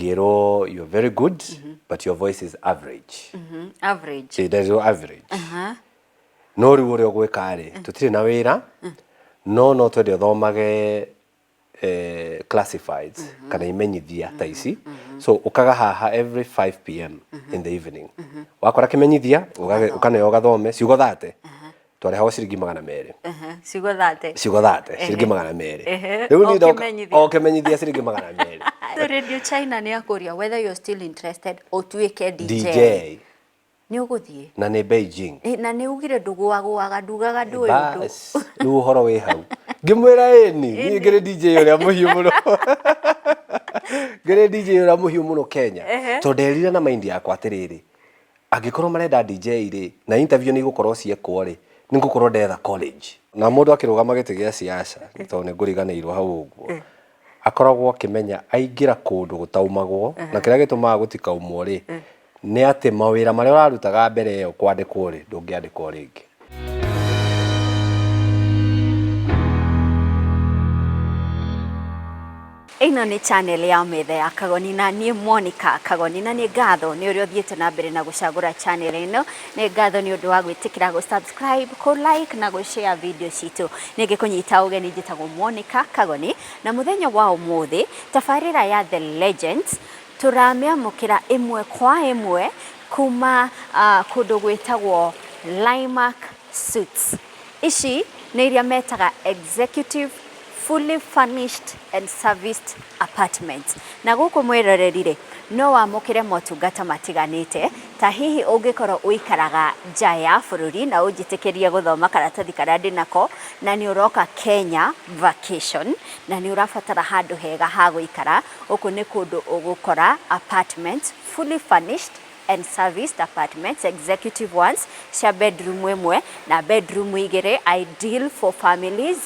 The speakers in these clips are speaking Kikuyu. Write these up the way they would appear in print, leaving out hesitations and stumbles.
Ngĩrwo, "You're very good, but your voice is average." Average. Ĩ, nderirwo average. No rĩu ũrĩa ũgwĩka rĩ, tũtirĩ na wĩra, no twende ũthomage classifieds kana imenyithia ta ici. So ũkaga haha every 5 p.m. in the evening, wakora kĩmenyithia ũkaneo ũgathome ciugo 30. Twarĩhagwo ciringi 200. Ciugo 30. Ciugo 30, ciringi 200. Rĩu O niĩ ndoka kĩmenyithia. O kĩmenyithia ciringi 200. So Radio China nĩ akũria whether you're still interested ũtuĩke DJ. DJ. Nĩ ũgũthiĩ. Na nĩ Beijing. Na nĩ ugire ndũgũagũaga, ndugaga ndũĩ ũndũ. Bas, rĩu ũhoro wĩ hau, ngĩmwĩra ĩni niĩ ngĩrĩ DJ ũrĩa mũhiũ mũno, ngĩrĩ DJ ũrĩa mũhiũ mũno Kenya, tondũ nderire na mind yakwa atĩrĩrĩ, angĩkorwo marenda DJ rĩ, na interview nĩ igũkorwo ciekwo rĩ, nĩ ngũkorwo ndetha college. Na mũndũ akĩrũgama gĩtĩ gĩa siasa, tondũ nĩ ngũriganĩirwo hau ũguo, akoragwo akĩmenya aingĩra kũndũ gũtaumagwo, na kĩrĩa gĩtũmaga gũtikaumwo rĩ, nĩ atĩ mawĩra marĩa ũrarutaga mbere ĩyo kwandĩkwo rĩ, ndũngĩandĩkwo rĩngĩ. Ĩno nĩ channel ya Metha ya Kagoni na niĩ Monica Kagoni, na nĩ ngatho nĩ ũrĩa ũthiĩte na mbere na gũcagũra channel ĩno. Nĩ ngatho nĩ ũndũ wa gwĩtĩkĩra gũ subscribe, kũ like na gũ share video citũ. Nĩ ngĩkũnyita ũgeni, njĩtagwo Monica Kagoni, na mũthenya wa ũmũthĩ tabarĩra ya The Legends tũramĩamũkĩra ĩmwe kwa ĩmwe kuma kũndũ gwĩtagwo Limac Suites. Ici nĩ iria metaga executive fully furnished and serviced apartments. Na gũkũ mwĩroreri rĩ, no wamũkĩre motungata matiganĩte, ta hihi ũngĩkorwo ũikaraga nja ya bũrũri na ũnjĩtĩkĩrie gũthoma karatathi karĩa ndĩnako, na nĩ ũroka Kenya vacation na nĩ ũrabatara handũ hega ha gũikara, gũkũ nĩ kũndũ ũgũkora apartments fully furnished and serviced apartments, executive ones, cia bedroom ĩmwe na bedroom igĩrĩ, ideal for families,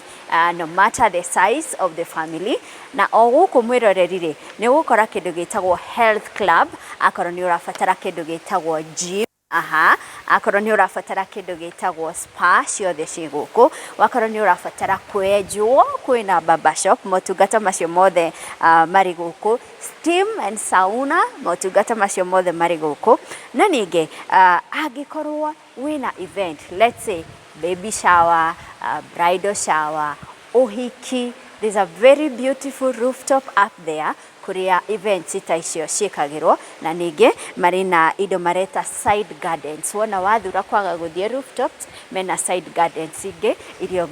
no matter the size of the family. Na o gũkũ mwĩroreri rĩ, nĩ ũgũkora kĩndũ gĩtagwo health club, akorwo nĩ ũrabatara kĩndũ gĩtagwo gym. Aha, akorwo nĩ ũrabatara kĩndũ gĩtagwo spa, ciothe ciĩ gũkũ. Wakorwo nĩ ũrabatara kwenjwo, kwĩna barber shop, motungata macio mothe marĩ gũkũ. Steam and sauna, motungata macio mothe marĩ gũkũ. Na ningĩ angĩkorwo wĩna event, let's say baby shower, bridal shower, ũhiki, there's a very beautiful rooftop up there kũrĩa events ta icio ciĩkagĩrwo. Na ningĩ marĩ na indo mareta side gardens. Wona wathura kwaga gũthiĩ rooftops, mena side gardens ingĩ iria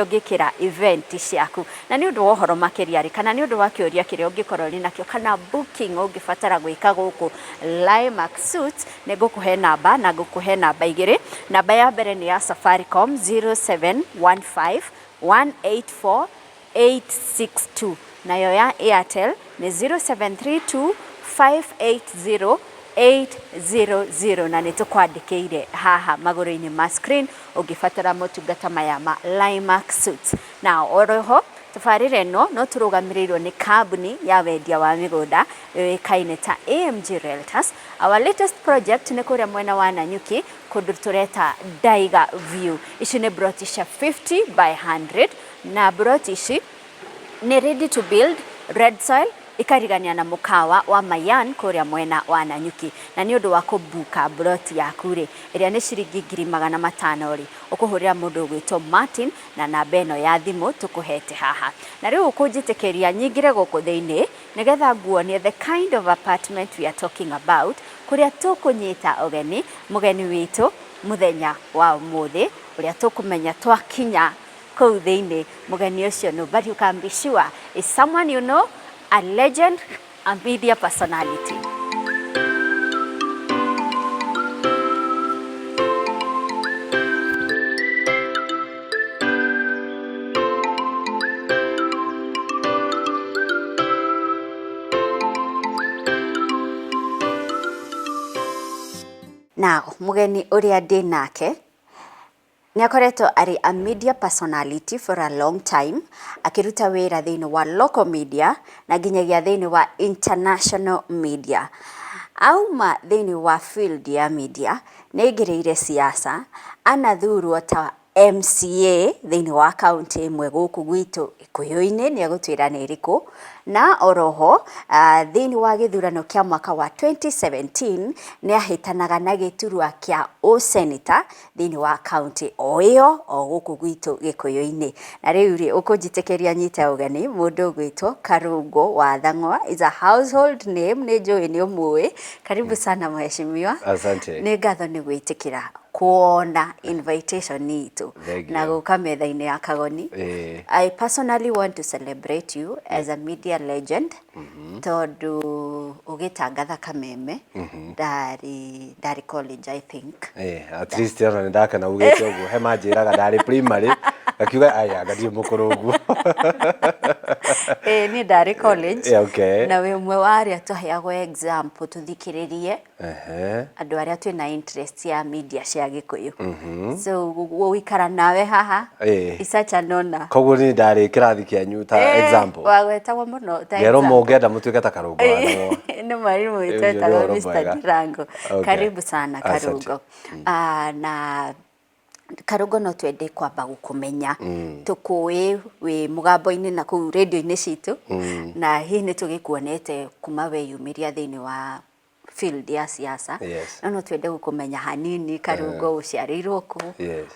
ũngĩkĩra event ciaku. Na nĩ ũndũ wa ũhoro makĩria rĩ, kana nĩ ũndũ wa kĩũria kĩrĩa ũngĩkorwo ũrĩ nakĩo, kana booking ũngĩbatara gwĩka gũkũ Limac Suites, nĩ ngũkũhe namba, na ngũkũhe namba igĩrĩ. Namba ya mbere nĩ ya Safaricom, 0715 184 862, nayo ya Airtel nĩ 0732 580 800, na nĩ tũkwandĩkĩire haha magũrũ-inĩ ma screen ũngĩbatara motungata maya ma Limac Suites. Na oroho tabarĩra ĩno no tũrũgamĩrĩirwo nĩ kambuni ya wendia wa mĩgũnda yũĩkaine ta AMG Realtors. Our latest project nĩ kũrĩa mwena wa Nanyuki, kũndũ tũreta Daiga View. Ici nĩ broti cia 50 by 100, na broti ici nĩ ready to build, red soil, ikarigania na mũkawa wa Mayan kũrĩa mwena wa Nanyuki. Na nĩ ũndũ wa kũbuka broti yaku rĩ, ĩrĩa nĩ ciringi 500,000 rĩ, ũkũhũrĩra mũndũ ũgwĩtwo Martin na namba ĩno ya thimũ tũkũhete haha. Na rĩu ũkũnjĩtĩkĩria nyingĩre gũkũ thĩinĩ nĩgetha nguonie the kind of apartment we are talking about, kũrĩa tũkũnyita ũgeni mũgeni witũ mũthenya wa ũmũthĩ, ũrĩa tũkũmenya twakinya kũu thĩinĩ mũgeni ũcio no. But you can be sure is someone you know, a legend, a media personality. Now, mũgeni ũrĩa ndĩ nake nĩ akoretwo arĩ a media personality for a long time, akĩruta wĩra thĩinĩ wa local media na nginyagia thĩinĩ wa international media. Auma thĩinĩ wa field ya media, nĩ aingĩrĩire siasa, anathurwo ta MCA thĩinĩ wa kaunti ĩmwe gũkũ gwitũ Gĩkũyũ-inĩ, nĩ egũtwĩra nĩ ĩrĩkũ, na oroho thĩinĩ wa gĩthurano kĩa mwaka wa 2017 nĩ ahĩtanaga na gĩturwa kĩa ũseneta thĩinĩ wa kaunti o ĩyo o gũkũ gwitũ Gĩkũyũ-inĩ. Na rĩu rĩ, ũkũnjĩtĩkĩria nyite ũgeni mũndũ ũgwĩtwo Karungo wa Thang'wa, is a household name, nĩ njũĩ nĩ ũmũĩ. Karibu sana mheshimiwa. Asante. Nĩ ngatho nĩ gwĩtĩkĩra kuona invitation itũ Thank na you. gũka metha-inĩ ya Kagoni. I personally want to celebrate you as a media legend tondũ ũgĩtangatha Kameme ndarĩ college, I think. At least ona nĩ ndakena ugĩte ũguo. He manjĩraga ndarĩ primary, ngakiuga aya ngathiĩ mũkũrũ ũguo. Niĩ ndarĩ college. Yeah, okay. Na wĩ ũmwe wa arĩa twaheagwo example tũthikĩrĩrie andũ arĩa twĩna interest ya media cia Gĩkũyũ. So gũikara nawe haha is such an honor. Koguo niĩ ndarĩ kĩrathi kĩanyu ta example. Wagwetagwo mũno ta Ngerwo example. Mũngĩenda mũtuĩke ta Karũngo wa Thang'wa. Nĩ mwarimũ witũ Ũcio nĩ etagwo ũhoro Mr. mwega. Ndirango. Karibu sana. Asante. Karungo. Na Karungo, no twende kwamba gũkũmenya, tũkũĩ wĩ mũgambo-inĩ na kũu radio-inĩ citũ, na hihi nĩ tũgĩkuonete kuma weyumĩria thĩinĩ wa field ya siasa. No twende gũkũmenya hanini. Karungo, ũciarĩirwo kũ?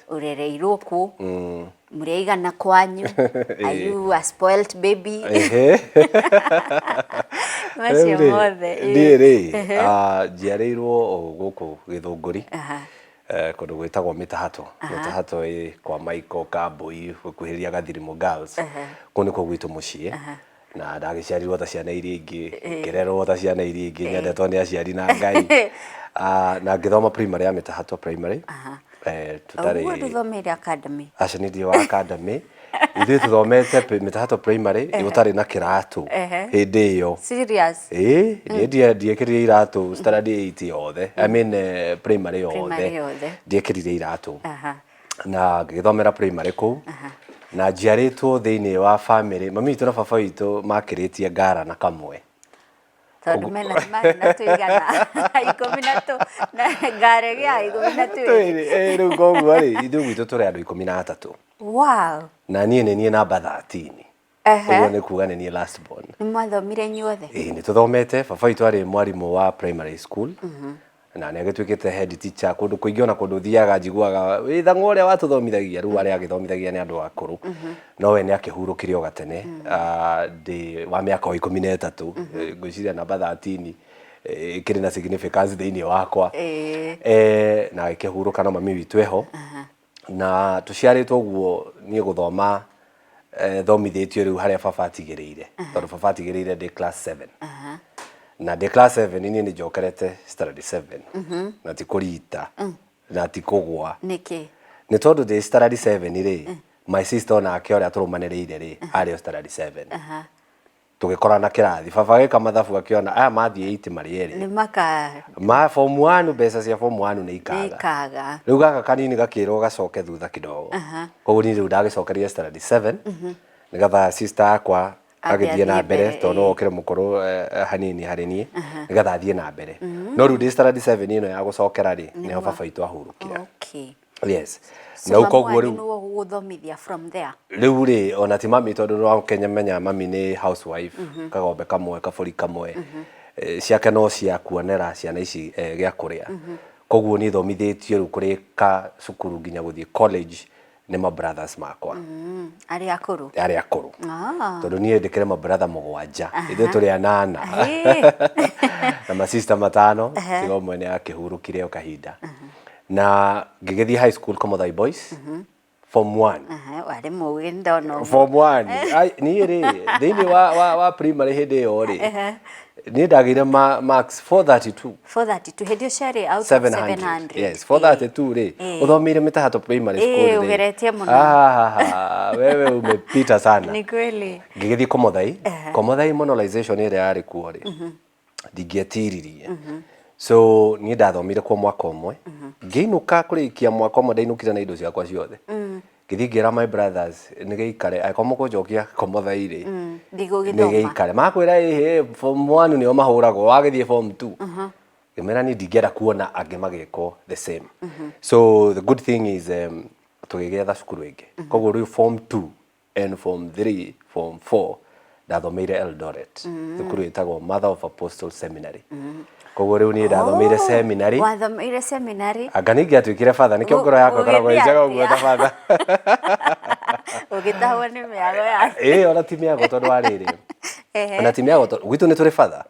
Ũrereirwo kũ? Mũrĩ aigana kwanyu? Are you a spoilt baby? Macio Rĩu rĩ, mothe. Niĩ rĩ, njiarĩirwo o gũkũ Gĩthũngũri, kũndũ gwĩtagwo Mĩtahato. Mĩtahato ĩ kwa Michael Kambui, gũkuhĩrĩria Gathirimu Girls. Kũu nĩkuo gwitũ mũciĩ, na ndagĩciarirwo ta ciana iria ingĩ, ngĩrerwo ta ciana iria ingĩ, nyendetwo nĩ aciari na Ngai. Na ngĩthoma primary ya Mĩtahato Primary. Ũguo Tũtarĩ ndũthomeire academy? Acio nĩ ndiĩ wa academy. Ithuĩ tũthomete Mĩtahato Primary gũtarĩ na kĩratũ hĩndĩ ĩyo. Serious? Ĩĩ, niĩ ndiekĩrire iratũ standard 8 yothe, I mean, primary yothe. Primary yothe. Ndiekĩrire iratũ. Na ngĩgĩthomera primary kũu, na njiarĩtwo thĩinĩ wa family mami witũ na baba witũ makĩrĩtie ngara na kamwe. Tondũ mena marĩ na tũigana 12 na ngare gĩa 12. Twĩrĩ, rĩu koguo rĩ, ithuĩ gwitũ tũrĩ andũ 13. Na niĩ nĩ niĩ namba 13. Ũguo nĩ kuga nĩ niĩ last born. Nĩ mwathomire inyuothe? Ĩĩ, nĩ tũthomete. Baba witũ arĩ mwarimũ wa primary school na nĩ agĩtuĩkĩte head teacher kũndũ kũingĩ, ona kũndũ thiaga njiguaga wĩ Thang'wa ũrĩa watũthomithagia. Rĩu arĩa agĩthomithagia nĩ andũ akũrũ, no we nĩ akĩhurũkire o gatene. Ndĩ wa mĩaka o 13. Ngwĩciria namba 13 ĩkĩrĩ na significance thĩinĩ wakwa. Na agĩkĩhurũka, no mami witũ eho na tũciarĩtwo ũguo. Niĩ gũthoma, thomithĩtio rĩu harĩa baba atigĩrĩire, tondũ baba atigĩrĩire ndĩ class 7, na ndĩ class 7 niĩ nĩ njokerete standard 7, na ti kũrita na ti kũgwa. Nĩkĩ? Nĩ tondũ ndĩ standard 7 rĩ, my sister onake ũrĩa tũrũmanĩrĩire rĩ, arĩ o standard 7. Tũgĩkorana kĩrathi, baba agĩka mathabu akĩona aya mathiĩ 8 marĩ erĩ nĩ maka ma form 1, mbeca cia form 1 nĩ ikaga. Ikaga. Rĩu gaka kanini gakĩrwo gacoke thutha kidogo. Koguo niĩ rĩu ndagĩcokeria standard 7 nĩgetha sister yakwa ambe agĩthiĩ na athiĩ mbere, mbere, tondũ no okĩre mũkũrũ hanini harĩ niĩ, nĩgetha athiĩ na mbere. No rĩu ndĩ standard 7 ĩno ya gũcokera rĩ, nĩho baba witũ ahurũkire. Yes. So Na rĩu mamu koguo wanyu rĩu nĩwe gũgũthomithia from there? Rĩu rĩ, ona ti mami, tondũ no Kenya menya mami nĩ housewife, kagombe kamwe, kabũri kamwe. Ciake no cia kuonera ciana ici gĩa kũrĩa. Koguo niĩ thomithĩtio rĩu kũrĩka cukuru nginya gũthiĩ college nĩ ma brothers makwa Arĩa akũrũ? Arĩa akũrũ. Tondũ niĩ ndĩkĩrĩ ma brother 7, ithuĩ tũrĩ anana na ma sister 5, tiga ũmwe nĩ akĩhurũkire o kahinda. Na ngĩgĩthiĩ high school, Komothai Boys, form 1. Warĩ mũgĩ, ndona ũguo. Form 1. Ai, niĩ rĩ, thĩinĩ wa primary hĩndĩ ĩyo rĩ, niĩ ndagĩire marks 432. 432 hĩndĩ ĩyo ciarĩ out of 700. 700. Yes, 432 rĩ, ũthomeire Mĩtahato Primary School rĩ, ũgeretie mũno. Ah, wewe umepita sana. Ni kweli. Ngĩgĩthiĩ Komothai. Komothai monolization ĩrĩa yarĩ kuo rĩ, ndingĩetiririe. So niĩ ndathomire kuo mwaka ũmwe, ngĩinũka. Kũrĩkia mwaka ũmwe ndainũkire na indo ciakwa ciothe, ngĩthiĩ ngĩra my brothers nĩgĩikare, angĩkorwo mũkũnjokia Komothai rĩ, ndigũgĩthoma. Nĩgĩikare. Makwĩra ĩhĩ, form 1 nĩo mahũragwo, wagĩthiĩ form 2. Ngĩmera niĩ ndingĩenda kuona angĩ magĩkwo the same. So the good thing is Tũgĩgĩetha cukuru ĩngĩ. Koguo rĩu form 2 and form 3, form 4 ndathomeire Eldoret, thukuru ĩtagwo Mother of Apostles Seminary. Koguo rĩu niĩ ndathomeire seminary. Wathomeire seminary. Anga ningĩ atuĩkire batha, nĩkĩo ngoro yakwa ĩkoragwo ĩ njega ũguo ta batha. Ũgĩtahwo nĩ mĩago ya Ĩĩ, ona ti mĩago tondũ wa rĩrĩ, ona ti mĩago tondũ gwitũ nĩ tũrĩ batha.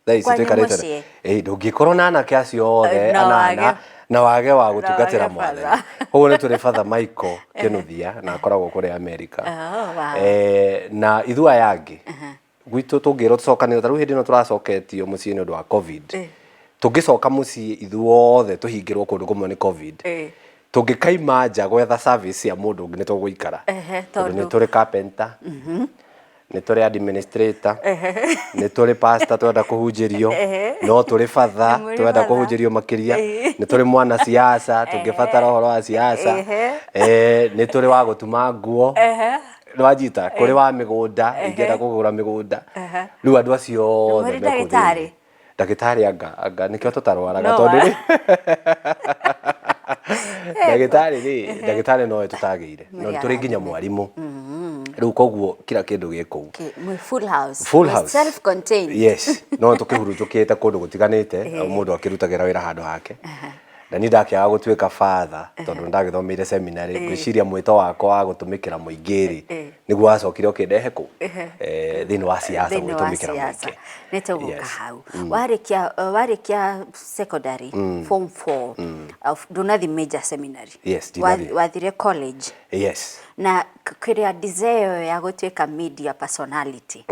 Thaa ici Kwanyu tũikarĩte mũciĩ? Ĩĩ, ndũngĩkorwo na anake acio othe No anana wage. Na wage wa Na gũtungatĩra wage Mwathani. batha. Koguo nĩ tũrĩ batha Michael Kĩnuthia na akoragwo kũrĩa Amerika. Oh, wow. Na ithuĩ aya angĩ gwitũ tũngĩrwo tũcokanĩrĩre, ta rĩu hĩndĩ ĩno tũracoketio mũciĩ nĩ ũndũ wa Covid, tũngĩcoka mũciĩ ithuothe tũhingĩrwo kũndũ kũmwe nĩ Covid, tũngĩkaima nja gwetha service cia mũndũ ũngĩ nĩ tũgũikara. Tondũ nĩ Tondũ tũrĩ carpenter, nĩ tũrĩ administrator, nĩ tũrĩ pastor twenda kũhunjĩrio, no tũrĩ batha Nĩ mũrĩ twenda batha. Kũhunjĩrio makĩria, nĩ tũrĩ mwana siasa tũngĩbatara ũhoro wa siasa, nĩ tũrĩ wa gũtuma nguo, nĩwanyita, kũrĩ wa mĩgũnda ingĩenda kũgũra mĩgũnda. Rĩu andũ acio othe Nĩ mũrĩ me kũu ndagĩtarĩ? thĩinĩ. Ndagĩtarĩ anga nĩkĩo tũtarwaraga No tondũ rĩ ndagĩtarĩ rĩ, ndagĩtarĩ nowe tũtagĩire, no Mũrĩ tũrĩ nginya arathime. Mwarimũ rĩu, koguo kila kĩndũ gĩ kũu. Okay, mwĩ full house. Full Mwĩ house. Self contained. Yes, no tũkĩhurunjũkĩte kũndũ gũtiganĩte, mũndũ akĩrutagĩra wĩra handũ hake. Na niĩ ndakĩaga gũtuĩka father tondũ ndagĩthomeire seminary, ngwĩciria mwĩto wakwa wa gũtũmĩkĩra mũingĩ rĩ, nĩguo wacokire ũkĩndehe kũ thĩinĩ wa siasa, Thĩinĩ wa gwĩtũmĩkĩra siasa. Mũingĩ. Nĩ tũgũka hau. Warĩkia secondary form 4, ndũnathi major seminary? Yes, ndinathiĩ. Wathire college? Yes. Na kĩrĩa desire ĩyo ya gũtuĩka media personality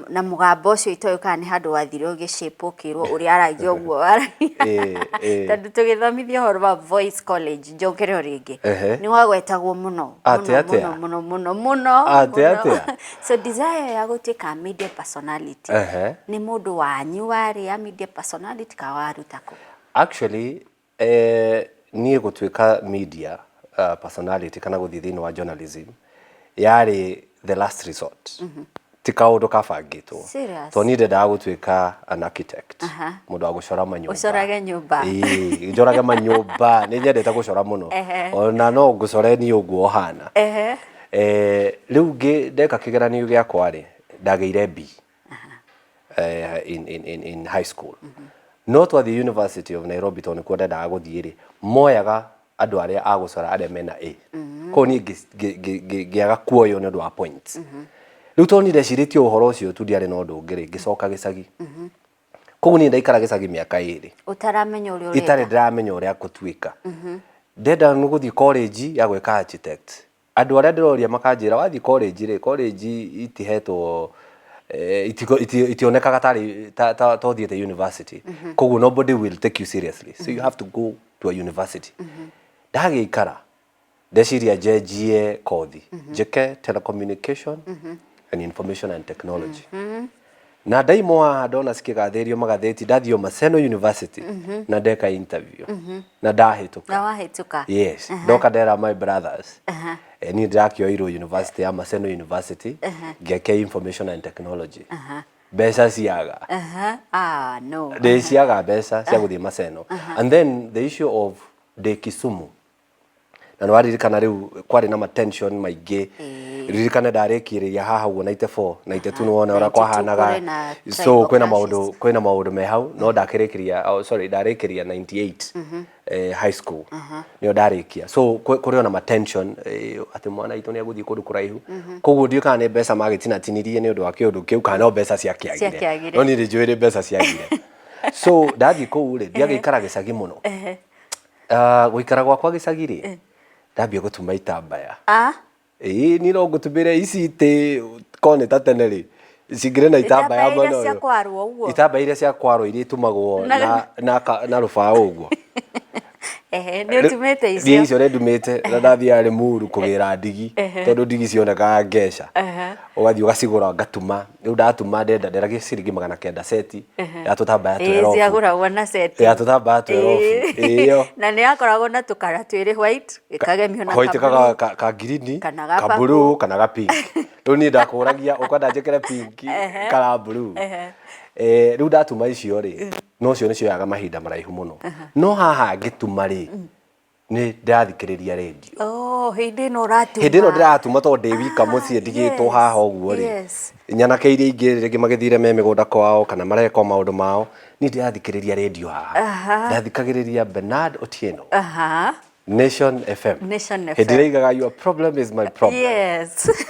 na mũgambo ũcio, itoĩ kana nĩ handũ wathire ũgĩshape ũkĩrwo ũrĩa aragia ũguo waragia? Ĩĩ. Tondũ tũgĩthomithio ũhoro wa voice college, njokere o rĩngĩ, nĩ wagwetagwo mũno. Atĩ Mũno. Atĩa? Mũno mũno mũno mũno. Atĩ Mũno. Atĩa? So desire ya gũtuĩka media personality, nĩ mũndũ wanyu warĩ ya media personality kana waruta kũ? Actually, niĩ gũtuĩka media personality kana gũthiĩ thĩinĩ wa journalism yarĩ the last resort, ti kaũndũ kabangĩtwo. Serious? Tondũ niĩ ndendaga gũtuĩka an architect, mũndũ wa gũcora manyũmba. Ũcorage nyũmba. Ĩĩ, njorage manyũmba, nĩ nyendete gũcora mũno. Ona no ngũcore niĩ ũguo ũhana. Rĩu ndeka kĩgeranio gĩakwa rĩ, ndagĩire B in high school, no twathiĩ University of Nairobi, tondũ nĩkuo ndendaga gũthiĩ rĩ, moyaga andũ arĩa a gũcora arĩa mena A. Koguo niĩ ngĩaga kuoywo nĩ ũndũ wa points. Rĩu tondũ niĩ ndecirĩtie ũhoro ũcio tu, ndiarĩ na ũndũ ũngĩ rĩ, ngĩcoka gĩcagi. Koguo niĩ ndaikara gĩcagi mĩaka 2 Ũtaramenya ũrĩa itarĩ ũrenda. Ndĩramenya ũrĩa gũtuĩka. Ndenda nĩ gũthiĩ college ya gwĩka architect, andũ arĩa ndĩroria makanjĩra wathiĩ college rĩ, college itihetwo itionekaga tarĩ ta ũthiĩte university, koguo nobody will take you seriously, so you have to go to a university. Ndagĩikara ndeciria njenjie kothi, njĩke telecommunication and information and technology, na ndaimwo haha ndona cikĩgathĩrĩrio magathĩti, ndathiĩ o Maseno University na ndeka interview na ndahĩtũka. Na wahĩtũka. Yes, ndoka ndera my brothers, niĩ ndĩrakĩoirwo university ya Maseno University ngeke information and technology. Mbeca ciaga. Ah, no. Ndĩ ciaga mbeca cia gũthiĩ Maseno, and then the issue of ndĩ Kisumu, na nĩ waririkana rĩu kwarĩ na matension maingĩ. Ririkane ndarĩkĩrĩria haha ũguo 94, 92, nĩ wona ũrĩa 92. Kwahanaga. Kũrĩ na So tribal kwĩna clashes. Maũndũ, kwĩna maũndũ me hau, no ndakĩrĩkĩria, oh, sorry, ndarĩkĩria 98 high school nĩyo ndarĩkia. So kũrĩ ona matension atĩ mwana witũ nĩ agũthiĩ kũndũ kũraihu. Koguo ndiũĩ kana nĩ mbeca magĩtinatinirie nĩ ũndũ wa kĩũndũ kĩu kana no mbeca ciakĩagire. Ciakĩagire. No niĩ nĩ njũĩ nĩ mbeca ciagire. So ndathiĩ kũu rĩ, ndiagĩikara gĩcagi mũno. Ah, gũikara gwakwa gĩcagi rĩ, ndambia gũtuma itambaya. Ah. Ĩĩ, niĩ no ngũtumĩre ici itĩ korwo nĩ ta tene rĩ, cingĩrĩ na itambaya Itambaya iria mwena cia ũyũ. kwarwo ũguo. Itambaya iria cia kwarwo, iria itumagwo na rũbaũ ũguo. Ehe, nĩ ũtumĩte Niĩ icio? Icio nĩ ndumĩte, na ndathiaga Limuru kũgĩra ndigi tondũ ndigi cionekaga ngeca, ũgathiĩ ũgacigũra ngatuma. Rĩu ndatuma, ndenda nderagia ciringi 900 seti ya tũtambaya twerobu. Ciagũragwo na seti. Ya tũtambaya twerobu ĩyo. Na nĩ yakoragwo na tũkara twĩrĩ, white ĩkagemio na white ka ka ka green, kana ga ka blue kana ga pink. Rĩu niĩ ndakũragia ũkwenda njĩkĩre pink kana blue. Rĩu ndatuma icio rĩ, no cio nĩ cioyaga mahinda maraihu mũno, no haha ngĩtuma rĩ. Nĩ ndĩrathikĩrĩria rĩndiũ. Oh, hĩndĩ ĩno ũratuma. Hĩndĩ ĩno ndĩratuma tondũ ndĩ wika mũciĩ ndigĩtwo haha ũguo rĩ. Nyanake iria ingĩ rĩngĩ magĩthire me mĩgũnda kwao kana mareka o maũndũ mao, niĩ ndĩrathikĩrĩria rĩndiũ haha. Ndathikagĩrĩria Bernard Otieno. Nation FM. Nation Hĩndĩ ĩrĩa aigaga your problem is my problem.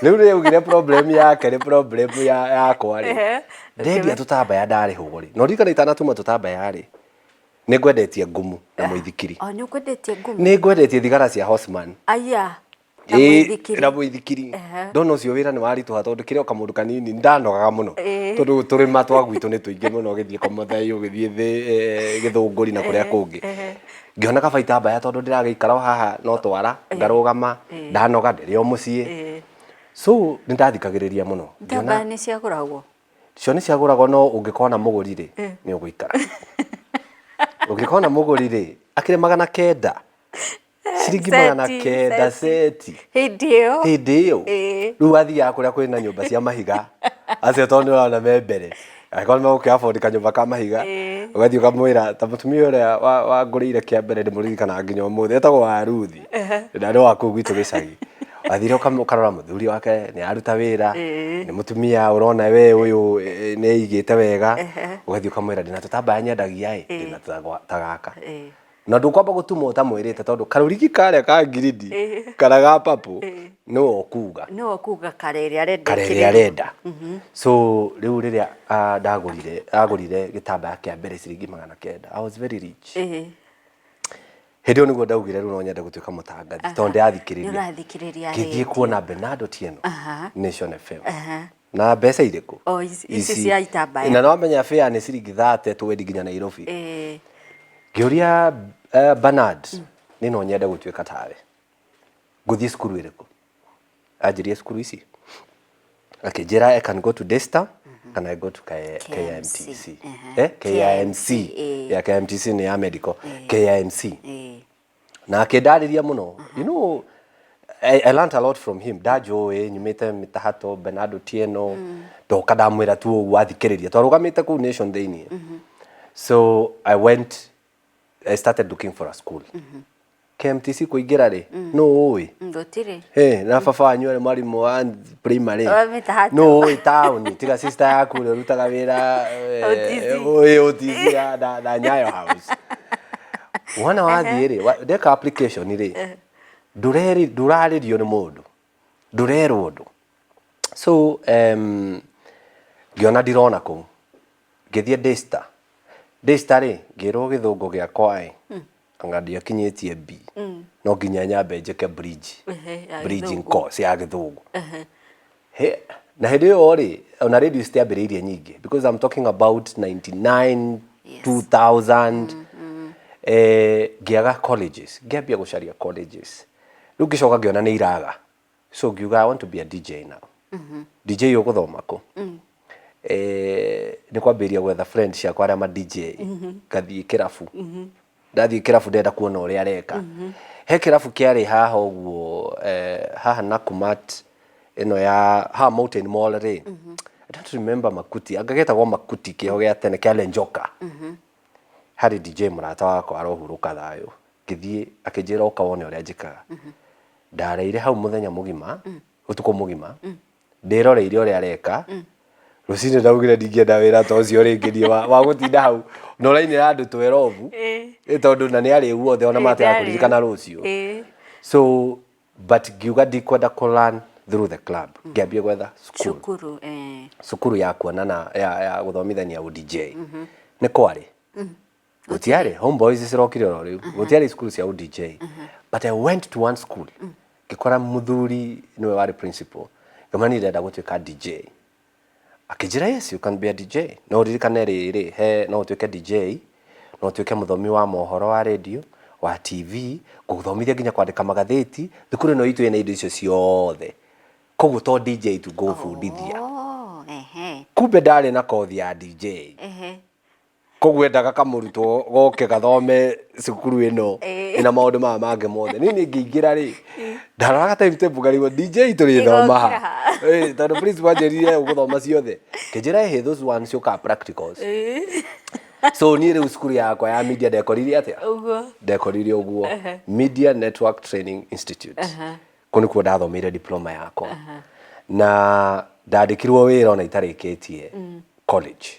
Rĩu rĩrĩa augire problem yake nĩ problem ya yakwa rĩ. Ndendia tũtambaya ndarĩhwo rĩ. Na ũririkane itanatuma tũtambaya rĩ, nĩ ngwendetie ngumu na mũithikiri. O nĩ ũkwendetie ngumu? Nĩ ngwendetie thigara cia Horseman. Aya. Na Ĩĩ, mũithikiri. na mũithikiri. Ndona ũcio wĩra nĩ waritũha tondũ kĩrĩ o kamũndũ kanini ndanogaga mũno. Tondũ tũrĩma twa gwitũ nĩ tũingĩ mũno ũgĩthiĩ Komothai, ũgĩthiĩ Gĩthũngũri na kũrĩa kũngĩ. Ngĩona kaba itambaya tondũ ndĩragĩikara o haha no twara, ngarũgama, ndanoga ndĩrĩ o mũciĩ. So nĩ ndathikagĩrĩria mũno. Ngĩona Itambaya nĩ ciagũragwo? Cio nĩ ciagũragwo no ũngĩkona mũgũri rĩ, nĩ ũgũikara. Ũngĩkona mũgũri rĩ, akĩrĩ 900. Ciringi magana Seti, kenda seti. seti. Hĩndĩ ĩyo. Hĩndĩ ĩyo. Rĩu wathiaga kũrĩa kwĩna nyũmba cia mahiga. Acio tondũ nĩ ũrona me mbere. Angĩkorwo nĩ megũkĩ afford kanyũmba ka mahiga, ũgathiĩ ũkamwĩra ta mũtumia ũrĩa wangũrĩire kĩa mbere ndĩmũririkanaga nginya ũmũthĩ, etagwo Waruthi. Na nĩ wa kũu gwitũ gĩcagi. Wathire ũkarora mũthuri wake nĩ aruta wĩra, nĩ mũtumia ũrona we ũyũ nĩ eigĩte wega, ũgathiĩ ũkamwĩra ndĩna tũtambaya nyendagia ĩ, ndĩna ta gaka. Na ndũkwamba gũtuma ũtamwĩrĩte tondũ karũrigi karĩa ka ngirindi kana ga purple nĩwe ũkuga. Nĩwe ũkuga kara ĩrĩa arenda. Kara ĩrĩa arenda. So rĩu rĩrĩa ndagũrire, agũrire gĩtambaya kĩa mbere ciringi 900, I was very rich. Hĩndĩ ĩyo nĩguo ndaugire rĩu no nyende gũtuĩka mũtangathi tondũ ndĩrathikĩrĩria. Nĩũrathikĩrĩria Ngĩthiĩ kuona Bernard Otieno Nation FM. Na mbeca irĩkũ? O ici cia itambaya. Na nĩwamenya fare nĩ ciringi 30 twendi nginya Nairobi. Ngĩũria Bernard, niĩ no nyende gũtuĩka tawe. Ngũthiĩ cukuru ĩrĩkũ? Anjĩrire cukuru ici. Akĩnjĩra I can go to Daystar kana I go to KIMTC. KIMC. Yeah, KIMTC nĩ ya medical. KIMC. Na akĩndarĩria mũno. You know, I learnt a lot from him. Ndanjũĩ nyumĩte mĩtahato Bernard Otieno. Ndoka ndamwĩra tu ũguo athikĩrĩria. Twarũgamĩte kũu Nation thĩinĩ. So I went, I started looking for a school. KMTC kũingĩra rĩ, nũ ũĩ? Gũtirĩ. Hey, na baba wanyu arĩ mwarimũ wa primary. Wa mĩtahato. Nũ ũĩ taũni tiga sister yaku ũrĩa ũrutaga wĩra OTC. OTC na Nyayo House. Wona wathiĩ rĩ, ndeka application rĩ, ndũrarĩrio nĩ mũndũ, ndũrerwo ũndũ. So ngĩona ndirona kũu, ngĩthiĩ Daystar. Daystar rĩ, ngĩrwo gĩthũngũ gĩakwa ĩ, anga ndiakinyĩtie B, no nginya nyambe njĩke bridge, bridging course ya gĩthũngũ. He, na hĩndĩ ĩyo rĩ, ona radio citiambĩrĩirie nyingĩ because I'm talking about 99, 2000, ngĩaga colleges, ngĩambia gũcaria colleges. Rĩu ngĩcoka ngĩona nĩ iraga. So ngiuga I want to be a DJ now. DJ ũgũthoma kũ? Nĩ kwambĩrĩria gwetha friends ciakwa arĩa ma DJ. Ngathiĩ kĩrabu. Ndathiĩ kĩrabu ndĩrenda kuona ũrĩa areka. He kĩrabu kĩarĩ haha ũguo, haha Nakumatt ĩno ya haha Mountain Mall rĩ. I don't remember Makuti, anga getagwo Makuti kĩho gĩa tene kĩa Lenjoka. Harĩ DJ mũrata wakwa arohurũka thayũ. Ngĩthiĩ akĩnjĩra ũka wone ũrĩa njĩkaga. Ndareire hau mũthenya mũgima, ũtukũ mũgima, ndĩroreire ũrĩa areka. Rũcinĩ ndaugire ndingĩenda wĩra ta ũcio rĩngĩ niĩ wa gũtinda hau na ũrainĩra andũ twerobu, tondũ na nĩ arĩu othe ona matigaga kũririkana rũciũ. So but ngiuga ndikwenda kũ learn through the club, ngĩambia gwetha cukuru. Cukuru, Cukuru ya kuonana ya gũthomithania ũ DJ. Nĩ kwarĩ. Gũtiarĩ, Homeboys cirokire oro rĩu. Gũtiarĩ cukuru cia ũ DJ. But I went to one school. Ngĩkora mũthuri nĩwe warĩ principal. Ngĩmwĩra niĩ ndĩrenda gũtuĩka DJ. Akĩnjĩra yes you can be a DJ. No ũririkane rĩrĩ, he no ũtuĩke DJ, no ũtuĩke mũthomi wa mohoro wa radio, wa TV, ngũgũthomithia nginya kwandĩka magathĩti. Thukuru ĩno itũ ĩna indo icio ciothe. Koguo to DJ tu ngũgũbundithia. Kumbe ndarĩ na kothi ya DJ. Koguo endaga kamũrutwo goke gathome cukuru ĩno ĩna maũndũ maya mangĩ mothe. Niĩ niĩ ngĩingĩra rĩ, ndaroraga timetable ngarigwo DJ tũrĩthoma ha? Tondũ principal anjĩrire ũgũthoma ciothe. Akĩnjĩra ĩhĩ those ones ciũkaga practicals. So niĩ rĩu cukuru yakwa ya media ndekorire atĩa? Ũguo. Ndekorire ũguo, Media Network Training Institute. Kũu nĩkuo ndathomeire diploma yakwa na ndandĩkirwo wĩra ona itarĩkĩtie college,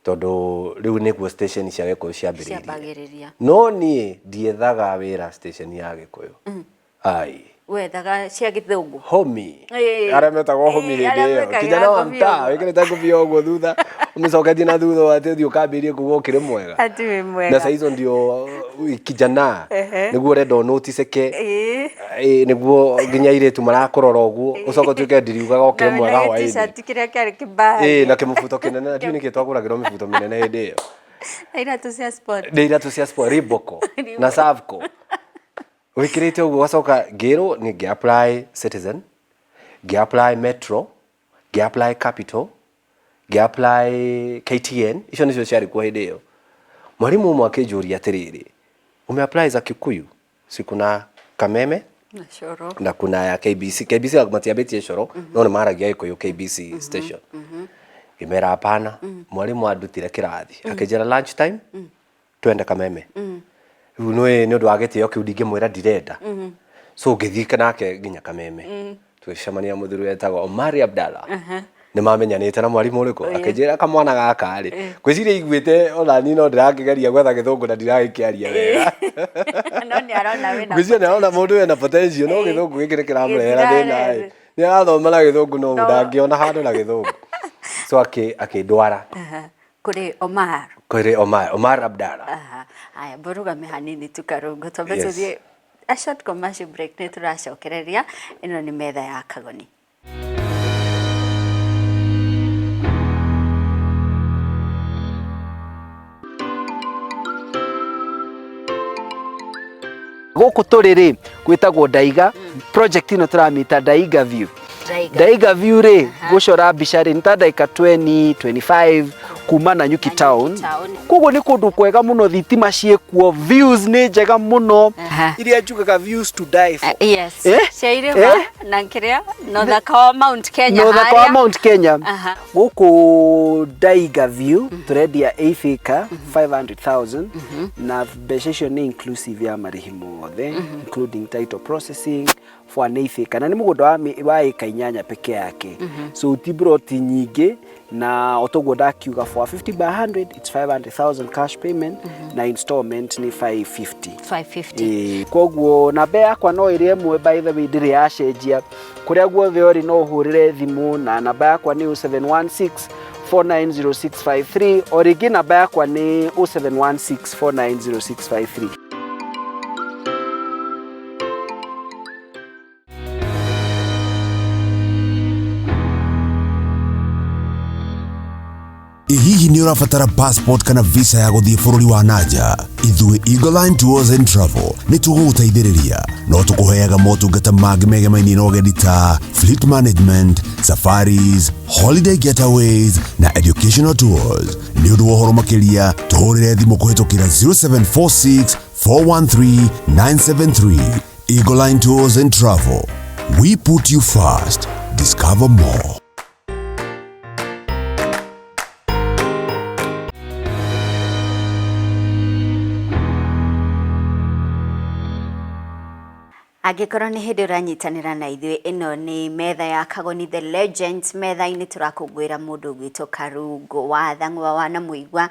tondũ rĩu nĩguo station cia Gĩkũyũ ciambĩrĩirie. Ciambagĩrĩria. No niĩ ndiethaga wĩra station ya Gĩkũyũ, ai. Wethaga cia Gĩthũngũ. Homi. Ĩĩ. Arĩa metagwo homi. Ĩĩ, Hĩndĩ arĩa ĩyo mekagĩra kijana wa ngũbia mtaa ũguo. wĩkĩrĩte ngũbia ũguo thutha, ũmĩcoketie na thutha, atĩ ũthiĩ ũkambĩrie kuga ũkĩrĩ mwega. Ati wĩ Na mwega. saa hizo ndio kijana nĩguo ũrenda ũnoticeke. Ĩĩ. Ĩĩ, nĩguo nginya airĩtu marakũrora ũguo, ũcoke ũtuĩke ndiriugaga ũkĩrĩ Na mwega wĩna hwaĩ-inĩ. gĩ-t-shirt kĩrĩa kĩarĩ kĩmbaya. Ĩĩ, na kĩmũbuto kĩnene, na ndiũĩ nĩkĩ twagũragĩrwo mĩbuto mĩnene hĩndĩ ĩyo. Na iratũ cia sport. Nĩ iratũ cia sport, Reebok na Savco wĩkĩrĩte ũguo. Ũgacoka ngĩrwo nĩ ngĩ apply Citizen, ngĩ apply Metro, ngĩ apply Capital, ngĩ apply KTN. Icio nĩcio ciarĩ kuo hĩndĩ ĩyo. Mwarimũ ũmwe akĩnjũria atĩrĩrĩ, "Ume apply za Kikuyu? Si kuna Kameme Na Coro. na kuna ya KBC." KBC matiambĩtie Coro, no nĩ maragia Gĩkũyũ KBC station. Ngĩmera hapana. Mwarimũ andutire kĩrathi akĩnjĩra, "Lunch time twende Kameme." Rĩu nĩ ũndũ wa gĩtĩo kĩu ndingĩmwĩra ndirenda, so ngĩthiĩ nake nginya Kameme, tũgĩcemania mũthuri wetagwo Omari Abdalla. Nĩ mamenyanĩte na mwarimũ ũrĩkũ. Akĩnjĩra, "Kamwana gaka rĩ, ngwĩciria iguĩte ona niĩ no ndĩrakĩgeria gwetha Gĩthũngũ na ndiragĩkĩaria wega." No nĩ arona wĩna Ngwĩciria nĩ arona mũndũ wĩna potential, no Gĩthũngũ gĩkĩ nĩ kĩramũrehera thĩna ĩ. Nĩ arathoma na Gĩthũngũ, no ndangĩona handũ na Gĩthũngũ. So akĩndwara Kũrĩ Omar. Kũrĩ Omar, Omar Abdalla. Aha. Aya, mbũrũgame hanini tu Karungo, twambe Yes. tũthiĩ a short commercial break, nĩ tũracokereria. Ĩno nĩ Metha ya Kagoni. Gũkũ tũrĩ rĩ gwĩtagwo Ndaiga. Project ĩno tũramĩta Ndaiga View. Ndaiga. Ndaiga View rĩ, gũcora mbica rĩ, nĩ ta ndagĩka 20 25 kuma Nanyuki town. Town. Koguo nĩ kũndũ kwega mũno, thitima ciĩkuo, views nĩ njega mũno, iria njugaga views to die for. Yes. Eh? Cia irĩma Eh? na kĩrĩa na ũthaka wa Mount Kenya na ũthaka wa harĩa. Mount Kenya. Gũkũ Ndaiga View tũrendia 8 acre 500,000, na mbeca icio nĩ inclusive ya marĩhi mothe, including title processing for an 8 acre, na nĩ mũgũnda wa ĩka 8 peke yake, so ti broti nyingĩ. Na otoguo ndakiuga, for a 50 by 100 it's 500,000 cash payment, na installment nĩ 550. 550. Ĩĩ, koguo namba yakwa no ĩrĩ ĩmwe, by the way, ndĩrĩ yacenjia. Kũrĩa guothe ũrĩ no ũhũrĩre thimũ, na namba yakwa nĩ 0716 490653. O rĩngĩ namba yakwa nĩ 0716 490653. Ĩ hihi nĩ ũrabatara passport kana visa ya gũthiĩ bũrũri wa nanja? Ithuĩ Eagle Tours and Travel nĩ tũgũgũteithĩrĩria. No tũkũheaga motungata mangĩ megemainie na ũgendi ta fleet management, safaris, holiday getaways na educational tours. Nĩ ũndũ wa ũhoro makĩria, tũhũrĩre thimũ kũhĩtũkĩra 0746 413 973. Eagle Line Tours and Travel. We put you first. Discover more. Angĩkorwo nĩ hĩndĩ ũranyitanĩra na ithuĩ, ĩno nĩ Metha ya Kagoni the Legends. Metha-inĩ tũrakũngũĩra mũndũ ũgwĩtwo Karungo wa Thang'wa wa Namũigua.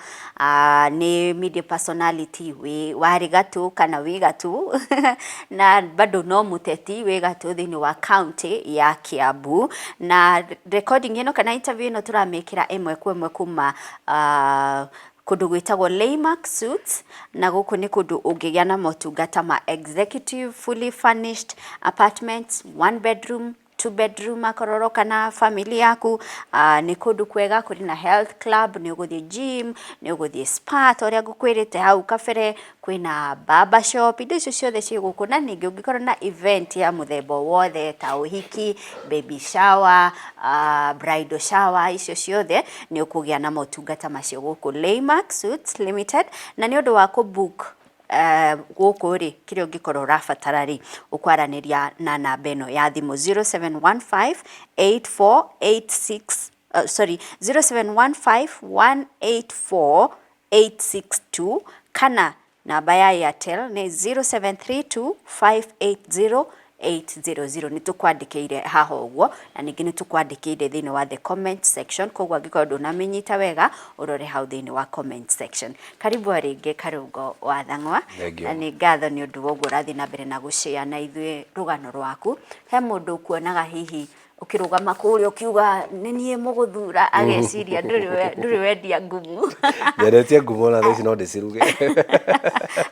Nĩ media personality wĩ warĩ gatũ kana wĩ gatũ, na bado no mũteti wĩ gatũ thĩinĩ wa county ya Kiambu. Na recording ĩno kana interview ĩno tũramĩkĩra ĩmwe kwa ĩmwe kuma kũndũ gwĩtagwo Leymac Suites, na gũkũ nĩ kũndũ ũngĩgĩa na motungata ma executive fully furnished apartments, one bedroom, two bedroom, akorwo ũroka na family yaku. Nĩ kũndũ kwega, kũrĩ na health club, nĩ ũgũthiĩ gym, nĩ ũgũthiĩ spa, ta ũrĩa ngũkwĩrĩte hau kabere, kwĩna barber shop, indo icio ciothe ciĩ gũkũ. Na ningĩ ũngĩkorwo na event ya mũthemba o wothe ta ũhiki, baby shower, bridal shower, icio ciothe nĩ ũkũgĩa na motungata macio gũkũ Leymac Suites Limited. Na nĩ ũndũ wa kũ book gũkũ rĩ, kĩrĩa ũngĩkorwo ũrabatara rĩ, ũkwaranĩria na namba ĩno ya thimũ 0715 8486, sorry, 0715 184. 862 kana namba ya Airtel nĩ 0732 580 800. Nĩ tũkwandĩkĩire haha ũguo, na ningĩ nĩ tũkwandĩkĩire thĩinĩ wa the comment section, koguo angĩkorwo ndũnamĩnyita wega ũrore hau thĩinĩ wa comment section. Karibu o rĩngĩ, Karũngo wa Thang'wa. Thank you. Na nĩ ngatho nĩ ũndũ wa ũguo ũrathiĩ na mbere na gũshare na ithuĩ rũgano rwaku. He mũndũ ũkuonaga hihi ũkĩrũgama kũrĩa ũkiuga nĩ niĩ mũgũthura, ageciria ndũrĩ wendia ngumu. Nyendetie ngumo na thaa ici no ndĩciruge.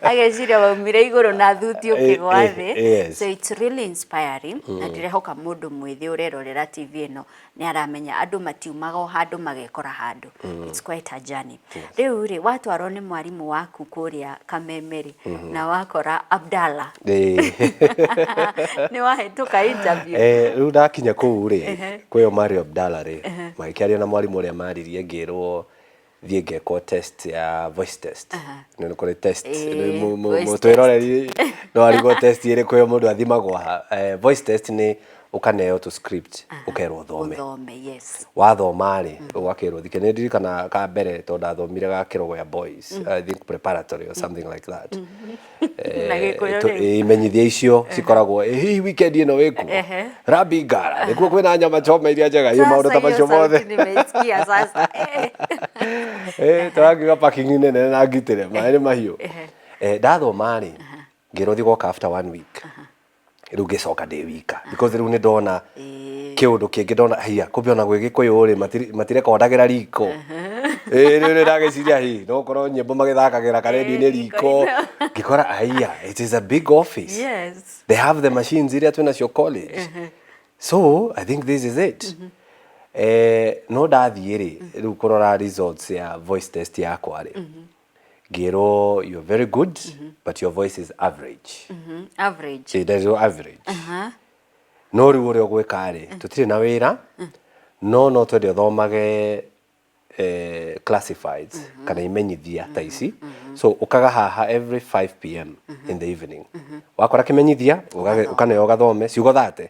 Ageciria waumire igũrũ na thuti ũkĩgwa thĩ. So it's really inspiring, na ndĩrehoka mũndũ mwĩthĩ ũrerorera TV ĩno nĩ aramenya andũ matiumaga o handũ magekora handũ. It's quite a journey. Rĩu rĩ, watwarwo nĩ mwarimũ waku kũrĩa Kameme rĩ, na wakora Abdalla, nĩ wahĩtũka interview? Rĩu ndakinya kũu rĩ, kwĩyo Mario Abdalla rĩ, magĩkĩaria na mwarimũ ũrĩa maririe, ngĩrwo thiĩ ngekwo test ya voice test. Nĩ kũrĩ test. Voice. Mũtwĩroreri no arigwo test ĩrĩkũ ĩyo mũndũ athimagwo ha. Voice test nĩ ũkaneo tũ script, ũkerwo ũthome. Ũthome, yes. Wathoma rĩ, ũgakĩrwo thike. Nĩ ndirikana ka mbere tondũ ndathomire ga Kĩrogoya Boys, I think preparatory or something like that. Na Gĩkũyũ rĩu. Imenyithia icio cikoragwo, "Ĩ, hihi weekend ĩno wĩkuo Rambi Ngara nĩkuo kwĩna nyama choma iria njega," ĩ, maũndũ Sasa ta hiyo macio sauti mothe. nimeisikia sasa. Tũrangiuga parking nene na ngitĩre maĩ nĩ mahiũ. Ndathoma rĩ, ngĩrwo thiĩ goka after one week. Rĩu ngĩcoka ndĩ wika because rĩu nĩ ndona kĩũndũ kĩngĩ, ndona haiya, kumbe ona gwĩ Gĩkũyũ rĩ, matirekondagĩra riko. Rĩu nĩ ndagĩciria hi no korwo nyĩmbo magĩthakagĩra karendio-inĩ riko, ngĩkora haiya, it is a big office. They have the machines iria twĩnacio college, so I think this is it. No ndathiĩ rĩ, rĩu kũrora results ya voice test yakwa rĩ, ngĩrwo, "You're very good, but your voice is average." Average. Ĩ, nderirwo average, no rĩu ũrĩa ũgwĩka rĩ, tũtirĩ na wĩra, no twende ũthomage classifieds kana imenyithia ta ici. So ũkaga haha every 5 p.m. in the evening, wakora kĩmenyithia ũkaneo ũgathome ciugo 30,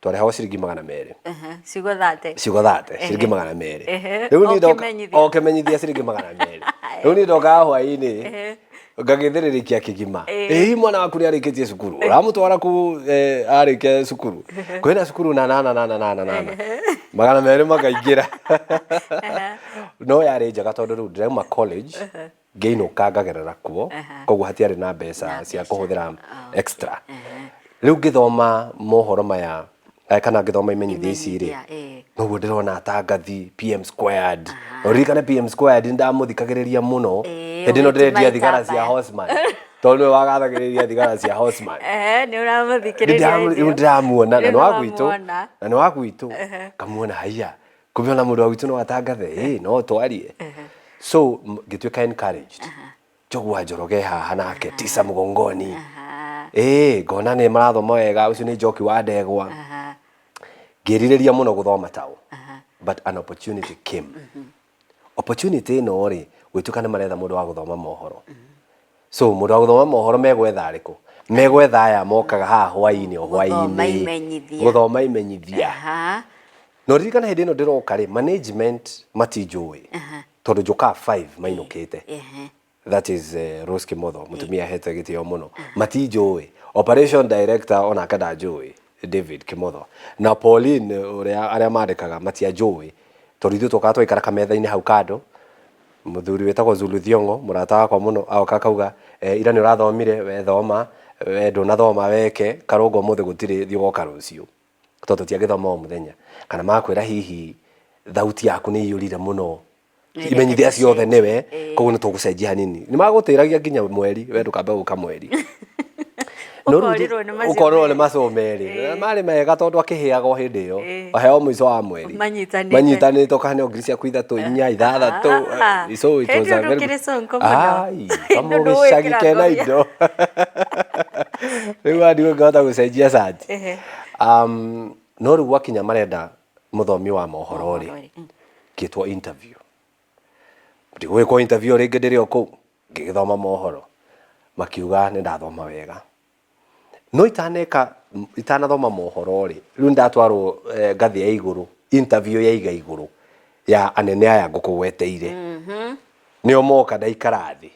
twarĩhagwo ciringi 200. Ciugo 30. Ciugo 30, ciringi 200. Rĩu O niĩ kĩmenyithia. O kĩmenyithia ciringi 200. Rĩu niĩ ndokaga hwaĩ-inĩ ngagĩthĩrĩrĩkia kĩgima, ĩ, mwana waku nĩ arĩkĩtie cukuru, ũramũtwara ku arĩkia cukuru, kwĩna cukuru na nana nana nana nana, 200 makaingĩra. No yarĩ njega tondũ rĩu ndĩrauma college ngĩinũka ngagerera kuo, koguo hatiarĩ na mbeca cia kũhũthĩra extra. Rĩu ngĩthoma mohoro maya, kana ngĩthoma imenyithia ici rĩ, Imenyithia, ĩĩ. Noguo ndĩrona atangathi PM squared. Na ũririkane PM squared nĩ ndamũthikagĩrĩria mũno hĩndĩ ĩno ndĩrendia ũgĩtuma thigara cia itambaya. Horseman, tondũ nĩwe wagathagĩrĩria thigara cia Horseman. Nĩ ũramũthikĩrĩria hĩndĩ Rĩu ĩyo. ndĩramuona na Rĩu nĩ wa gwitũ nĩwamuona. na nĩ wa gwitũ, ngamuona, haiya, kumbe ona mũndũ wa gwitũ no atangathe, ĩ, no twarie. So ngĩtuĩka encouraged. Njogu wa Njoroge haha nake tisa mgongoni, ĩ, ngona nĩ marathoma wega, ũcio nĩ Njoki wa Ndegwa. Ngĩrirĩria mũno gũthoma tao, but an opportunity came. Opportunity ĩno rĩ, gwĩtuĩka nĩ maretha mũndũ wa gũthoma mohoro. So mũndũ wa gũthoma mohoro megwetha arĩkũ? Megwetha aya mokaga haha hwaĩ-inĩ o Gũthoma hwaĩ-inĩ imenyithia. Gũthoma imenyithia. Na ũririkane hĩndĩ ĩno ndĩroka rĩ, management matinjũĩ tondũ njũkaga 5 mainũkĩte. That is Rose Kimotho, mũtumia ahete gĩtĩo mũno, matinjũĩ. Operation director onake ndanjũĩ, David Kimotho na Pauline ũrĩa arĩa mandĩkaga matianjũĩ, tondũ ithuĩ twokaga twaikara kametha-inĩ hau kando. Mũthuri wĩtagwo Zulu Thiong'o, mũrata wakwa mũno, agoka akauga, "Ira nĩ ũrathomire, we thoma, we ndũnathoma, weke Karũngo, ũmũthĩ gũtirĩ, thiĩ ũgoka rũciũ," tondũ tũtiagĩthoma o mũthenya. Kana magakwĩra hihi thauti yaku nĩ iyũrire mũno imenyithia ciothe nĩwe, koguo nĩ tũgũcenjia hanini. Nĩ magũtĩragia nginya mweri, we ndũkambe gũka mweri. No rĩu Ũkorirwo nĩ macio ũkorirwo nĩ merĩ. macio merĩ marĩ mega tondũ akĩhĩaga o hĩndĩ ĩyo, aheo mũico wa mweri. Manyitanĩte. Manyitanĩte, ũkahaneo ngiri ciaku ithatũ, inya, ithathatũ. So it Hĩndĩ was a ĩyo very ndũkĩrĩ sonko mũno. Ai, Ndũĩ kamũgĩcagi gwĩkĩra kena ngobia. indo rĩu wandigwo ngahota gũcenjia cati. No rĩu gwakinya marenda mũthomi wa mohoro rĩ, Mohoro-rĩ, ngĩtwo interview. Ndigwĩkwo interview rĩngĩ, ndĩrĩ o kũu ngĩgĩthoma mohoro, makiuga nĩ ndathoma wega. No itaneka, itanathoma mohoro rĩ, rĩu ndatwarwo ngathĩ ya igũrũ, interview ya iga igũrũ ya anene aya ngũkũgweteire. Nĩo moka ndaikara thĩ.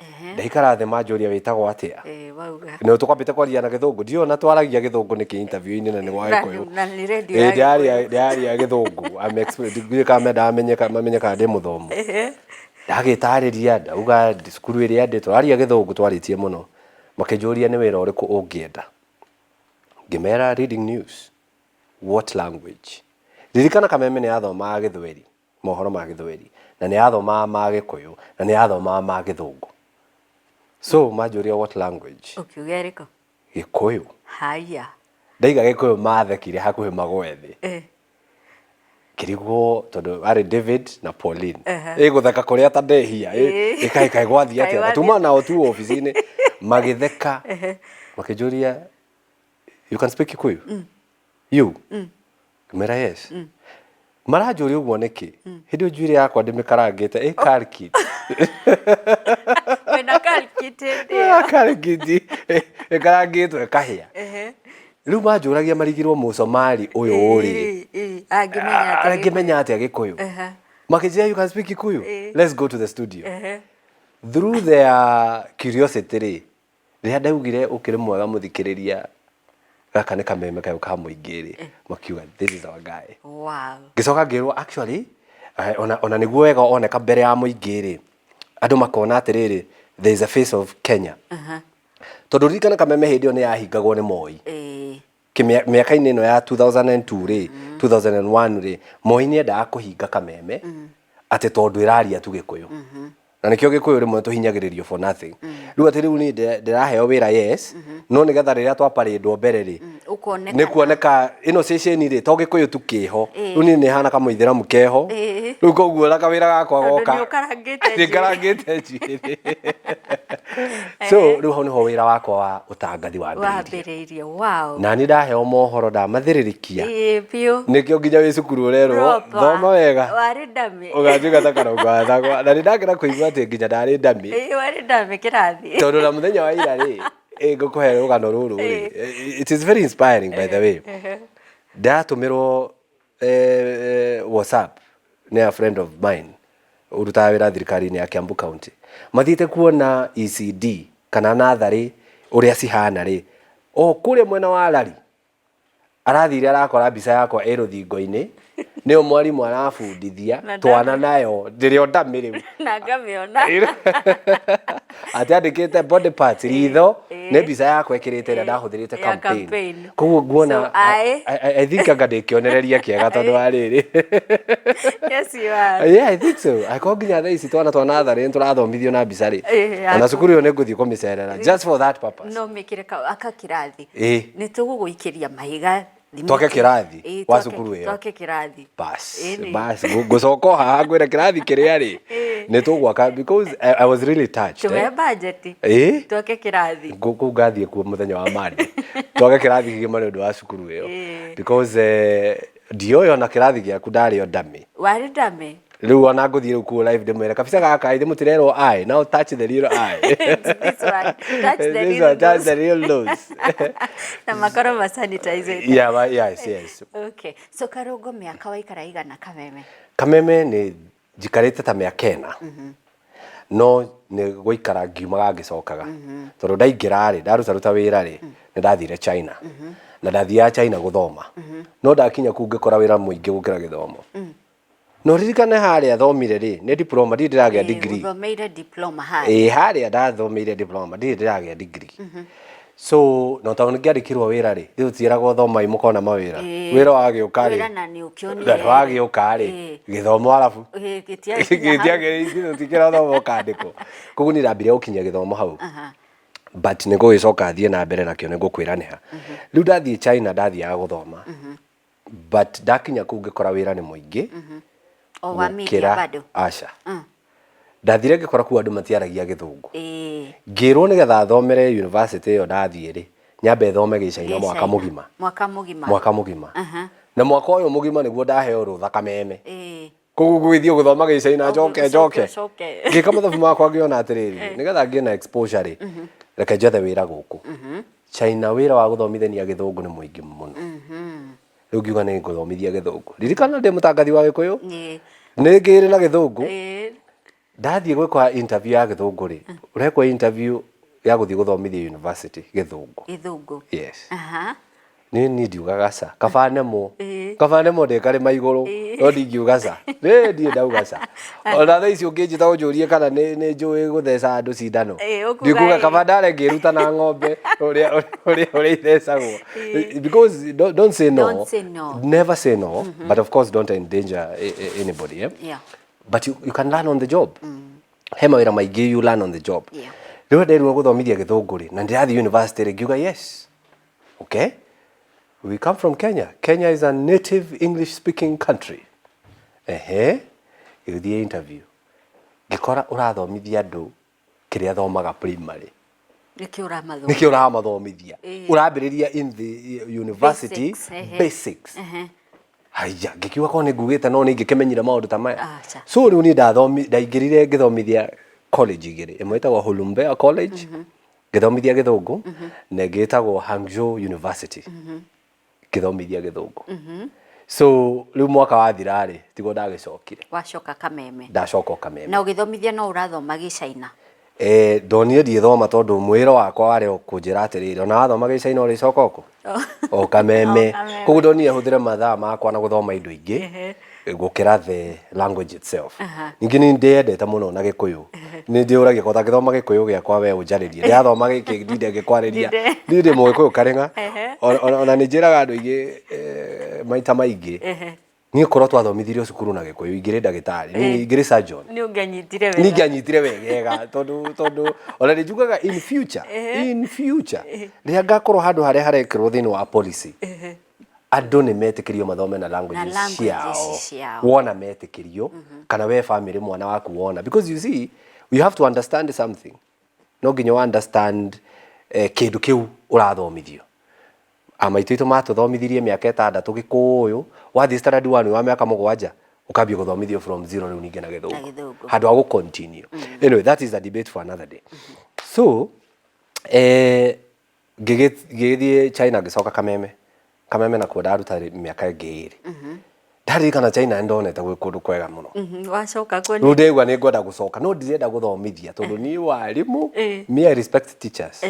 Ehe. Ndaikara thĩ manjũria wĩtagwo atĩa. Wauga. No tũkwambĩte kwaria na gĩthũngũ, ndiũĩ ona twaragia gĩthũngũ nĩkĩ interview-inĩ na nĩ gwa Gĩkũyũ. Na nĩ radio ya Ndĩraria ndĩraria gĩthũngũ. I'm ndiũĩ kana mendaga mamenye kana ndĩ mũthomu. Ndagĩtarĩria ndauga cukuru ĩrĩa ndĩ, tũraria gĩthũngũ twarĩtie mũno. Makĩnjũria nĩ wĩra ũrĩkũ ũngĩenda. Ngĩmera reading news. What language? Ririkana Kameme nĩ yathomaga gĩthweri, mohoro ma gĩthweri, na nĩ yathomaga ma gĩkũyũ, na nĩ yathomaga ma gĩthũngũ. So manjũria what language? Ũkiuga ĩrĩkũ? Gĩkũyũ. Haya. Ndaiga gĩkũyũ mathekire hakuhĩ magwe thĩ. Ngĩrigwo tondũ arĩ David na Pauline. Ĩ gũtheka kũrĩa ta ndehia. Ĩ kaĩ kaĩ gwathiĩ atĩa? Na tuma nao tu obici-inĩ magĩtheka. Makĩnjũria you can speak Kikuyu? You? Ngĩmera yes. Maranjũria ũguo nĩkĩ? Hĩndĩ ĩyo njuĩrĩ yakwa ndĩmĩkarangĩte ĩ karkit. Wĩna karkit hĩndĩ ĩyo. Karkit ĩkarangĩtwo ĩkahĩa. Rĩu manjũragia marigirwo mũcomari ũyũ rĩ. Angĩmenya atĩa? Angĩmenya atĩa Gĩkũyũ? Makĩnjĩra you can speak Kikuyu? Let's go to the studio. Through their curiosity rĩ, rĩrĩa ndaugire ũkĩrĩ mwega mũthikĩrĩria gaka nĩ kameme kayũ ka mũingĩ rĩ, makiuga this is our guy. Ngĩcoka ngĩrwo actually ona nĩguo wega oneka mbere ya mũingĩ rĩ, andũ makona atĩrĩrĩ, there is a face of Kenya. Tondũ ririkana Kameme hĩndĩ ĩyo nĩ yahingagwo nĩ Moi. Mĩaka-inĩ ĩno ya 2002 rĩ, 2001 rĩ, Moi nĩ endaga kũhinga Kameme atĩ tondũ ĩraria tu Gĩkũyũ. Na nĩkĩo Gĩkũyũ rĩmwe tũhinyagĩrĩrio for nothing. Rĩu atĩ rĩu niĩ ndĩraheo wĩra yes, no nĩgetha rĩrĩa twaparĩndwo mbere rĩ, Ũkoneka. Nĩ kuoneka ĩno ceceni rĩ, to Gĩkũyũ tu kĩho. Rĩu niĩ nĩ hana kamũithĩramu keho. Rĩu koguo na kawĩra gakwa Tondũ goka. nĩ ũkarangĩte Nĩ njuĩrĩ. ngarangĩte njuĩrĩ. So rĩu hau nĩho wĩra wakwa wa ũtangathi wambĩrĩirie. Wambĩrĩirie. Wow. Na niĩ ndaheo mohoro ndamathĩrĩrĩkia. Ĩĩ biũ. Nĩkĩo nginya wĩ cukuru ũrerwo Proper. thoma wega. Warĩ ndamĩ. Ũgatuĩka ta karongo gathakwa. Na nĩ ndakena kũigua atĩ nginya ndarĩ ndamĩ. Ĩĩ warĩ ndamĩ kĩrathi. Tondũ na mũthenya wa ira rĩ, ngũkũhe rũgano rũrũ rĩ, it is very inspiring by the way. Ndatũmĩrwo WhatsApp nĩ a friend of mine ũrutaga wĩra thirikari-inĩ ya Kiambu County. Mathiĩte kuona ECD kana natharĩ ũrĩa cihana rĩ, o kũrĩa mwena wa Lari arathire arakora mbica yakwa ĩ rũthingo-inĩ, nĩyo mwarimũ arabundithia Na twana nayo ndĩrĩ o ndamĩ rĩu. Na ngamĩona. Atĩ andĩkĩte body parts ritho nĩ mbica yakwa ĩkĩrĩte ĩrĩa ndahũthĩrĩte Ya campaign. campaign. Koguo nguona So, I- I think anga ndĩ kĩonereria kĩega tondũ wa rĩrĩ. Yes you are. Yeah, I think so. Angĩkorwo nginya thaa ici twana twa natharĩ nĩ tũrathomithio na mbica rĩ. Yaku. Ona cukuru ĩyo nĩ ngũthiĩ kũmĩcerera just for that purpose. No mĩkĩre aka kĩrathi. Ĩĩ. Nĩ tũgũgũikĩria mahiga thimiti. Twake kĩrathi Ĩĩ, wa cukuru ĩyo. Twake kĩrathi. Bas, Ĩni. bas, ngũcoka o haha ngwĩre kĩrathi kĩrĩa rĩ, nĩ tũgwaka because I was really touched. Tũhe budget. Ĩĩ. Twake kĩrathi. Kũu ngathiĩ kuo mũthenya wa Monday. Twake kĩrathi kĩgima nĩ ũndũ wa cukuru ĩyo. Because ndioĩ ona kĩrathi gĩaku ndarĩ o ndamĩ. Warĩ ndamĩ. Rĩu ona ngũthiĩ rĩu kuo live ndĩmwĩre kabica gaka ithe mũtirerwo I now touch the real I. This one. Touch the This real one, touch nose. the real nose. Na makorwo ma sanitize. Yeah, yes, yes. Okay. So Karũngo mĩaka waikara igana Kameme? Kameme nĩ njikarĩte ta mĩaka ĩna. No nĩ gũikara ngiumaga ngĩcokaga. Tondũ ndaingĩra rĩ, ndarutaruta wĩra rĩ, nĩ ndathire China. Na ndathiaga China gũthoma. No ndakinya kũu ngĩkora wĩra mũingĩ gũkĩra gĩthomo. No ririkane harĩa thomire rĩ, nĩ diploma, ndirĩ ndĩragĩa degree. Ũthomeire diploma harĩa. Ĩĩ harĩa ndathomeire diploma, ndirĩ ndĩragĩa degree. So no tondũ ngĩandĩkirwo wĩra rĩ, rĩu tiĩragwo thomai mũkona mawĩra. Wĩra wagĩũka rĩ, Wĩra na nĩ ũkĩonire. na wagĩũka rĩ, gĩthomo arabu. Gĩtiakinya hau. Gĩtiagĩrĩire gũtikĩra ũkandĩkwo. Koguo niĩ ndambire gũkinyia gĩthomo hau. But nĩ ngũgĩcoka thiĩ na mbere nakĩo nĩ ngũkwĩra nĩha. Rĩu ndathiĩ China ndathiaga gũthoma. But ndakinya kũu ngĩkora wĩra nĩ mũingĩ. O wa media gũkĩra bado? Aca. Ndathire ngĩkora kũu andũ matiaragia gĩthũngũ. Ngĩrwo nĩgetha thomere university ĩyo ndathiĩ rĩ, nyambe thome gĩcaina mwaka Gĩcaina. mũgima. Mwaka mũgima. Mwaka mũgima. Na mwaka ũyũ mũgima nĩguo ndaheo rũtha Kameme. Koguo ngũgĩthiĩ gũthoma gĩcaina njoke njoke. Ũcoke. Ngĩka mathabu makwa ngĩona atĩrĩrĩ, nĩgetha ngĩe na exposure rĩ, reke njethe wĩra gũkũ. China wĩra wa gũthomithania gĩthũngũ nĩ mũingĩ mũno. Rĩu ngiuga nĩ ngũthomithia gĩthũngũ. Ririkana ndĩ mũtangathi wa Gĩkũyũ. Nĩ ngĩrĩ na gĩthũngũ. Ndathiĩ gwĩkwa interview ya gĩthũngũ rĩ, ũrekwo interview ya gũthiĩ gũthomithia university gĩthũngũ. Gĩthũngũ. Yes. Aha. Niĩ niĩ ndiugaga ca, kaba nemwo. Ĩĩ. Kaba nemwo ndĩ karĩma igũrũ, no ndingiuga ca. Niĩ ndirĩ ndauga ca. Ona thaa ici ũngĩnjĩta ũnjũrie kana nĩ nĩ njũĩ gũtheca andũ cindano. Ĩĩ, ũkuga Ndikuga ĩĩ. kaba ndare ngĩruta na ng'ombe ũrĩa ũrĩa ũrĩa ithecagwo. Because don't say no. Don't say no. Never say no, but of course don't endanger anybody. Eh? Yeah. But you can learn on the job. He mawĩra maingĩ you learn on the job. Yeah. Rĩu nderirwo gũthomithia gĩthũngũ rĩ, na ndĩrathiĩ university rĩ, ngiuga yes. Okay. We come from Kenya. Kenya is a native English speaking country. Ehe. Gĩthiĩ interview. Ngĩkora ũrathomithia andũ kĩrĩa thomaga primary. Nĩkĩo ũramathomithia. Nĩkĩo ũramathomithia. Ĩĩ. Ũrambĩrĩria in the university Basics, ehe. basics. Ehe. Haiya, ngĩkiuga korwo nĩ ngugĩte no nĩ ingĩkĩmenyire maũndũ ta maya. Acha. So rĩu niĩ ndaingĩrire ngĩthomithia college igĩrĩ. Ĩmwe ĩtagwo Hulumbea College, ngĩthomithia gĩthũngũ, na ĩngĩ ĩtagwo Hangzhou University, ngĩthomithia gĩthũngũ. So rĩu mwaka wathira rĩ, tiguo ndagĩcokire. Wacoka Kameme. Ndacoka o Kameme. Na ũgĩthomithia no ũrathoma gĩcaina? Ndonire ndigĩthoma tondũ mwĩro wakwa warĩ o kũnjĩra atĩrĩrĩ, ona wathoma gĩcaina ũrĩcoka o kũ? O Kameme. O Kameme. Koguo ndonire hũthĩre mathaa makwa na gũthoma indo ingĩ gũkĩra the language itself. Ningĩ nĩ ndĩyendete mũno na gĩkũyũ. Nĩ ndĩũragia ko ũtangĩthoma gĩkũyũ gĩakwa we ũnjarĩrie. Ndĩrathoma gĩkĩ ndinde ngĩkwarĩria. Ndinde. Niĩ ndĩ mũgĩkũyũ karĩng'a. Ona nĩ njĩraga andũ aingĩ maita maingĩ. Niĩ korwo twathomithirio cukuru na gĩkũyũ ingĩrĩ ndagĩtarĩ, niĩ ingĩrĩ surgeon. Nĩ ũngĩanyitire wega. Nĩ ingĩanyitire wegega tondũ ona nĩ njugaga in future, in future rĩrĩa ngakorwo handũ harĩa harekĩrwo thĩinĩ wa policy, andũ nĩ metĩkĩrio mathome na languages Na languages ciao. ciao. Wona metĩkĩrio, kana we family mwana waku wona, because you see you have to understand something. No nginya wa understand kĩndũ kĩu ũrathomithio. Amaitũ aitũ matũthomithirie mĩaka 6 gĩkũyũ, wathiĩ standard 1 wa mĩaka 7 ũkambia gũthomithio from zero rĩu ningĩ na gĩthũngũ. Na gĩthũngũ. Handũ ha gũ continue. Anyway, that is a debate for another day. So, ngĩgĩthiĩ China ngĩcoka Kameme. Kameme nakuo ndaruta mĩaka ĩngĩ 2. Ndaririkana China nĩndonete gwĩ kũndũ kwega mũno. Wacoka kuo Rĩu ndĩraigua nĩ ngwenda gũcoka, no ndirenda gũthomithia tondũ niĩ warimũ, me I respect teachers.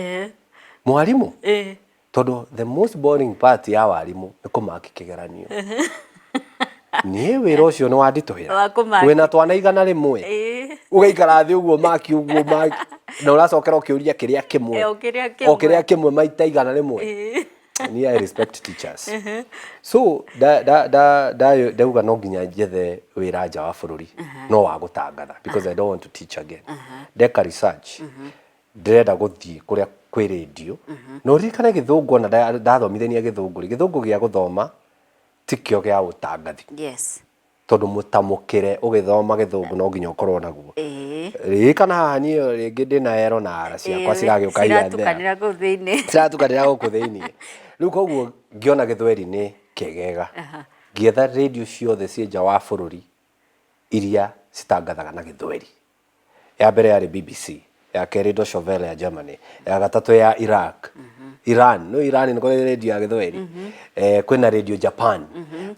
Mwarimũ? Tondũ the most boring part ya warimũ nĩ kũmaki kĩgeranio. Niĩ wĩra ũcio nĩ wanditũhĩra. Wa kũmaki. Wĩna twana 100. Ũgaikara thĩ ũguo maki ũguo maki. Na ũracokera o kĩũria kĩrĩa kĩmwe. O kĩrĩa kĩmwe. O kĩrĩa kĩmwe maita 100. Niĩ I respect teachers. So, ndauga no nginya njethe wĩra nja wa bũrũri. No wa gũtangatha because I don't want to teach again. Ndeka research. Ndĩrenda gũthiĩ kũrĩa kwĩ radio. Na ũririkane gĩthũngũ ona ndathomithania gĩthũngũ rĩ, gĩthũngũ gĩa gũthoma tikĩo gĩa ũtangathi. Yes. Tondũ mũtamũkĩre ũgĩthoma gĩthũngũ no nginya ũkorwo naguo. Ririkana haha niĩ rĩngĩ ndĩna ero na ara ciakwa ciragĩũka here and there. Ciratukanĩra kũu thĩinĩ. Ciratukanĩra gũkũ thĩinĩ. Rĩu koguo ngĩona gĩthweri nĩ kĩegega. Ngĩetha radio ciothe ciĩ nja wa bũrũri iria citangathaga na gĩthweri. Ya mbere yarĩ BBC, ya kerĩ Deutsche Welle ya Germany, ya gatatũ ya Iraq, Iran, no Iran nĩ kũrĩ radio ya gĩthweri. Kwĩna radio Japan,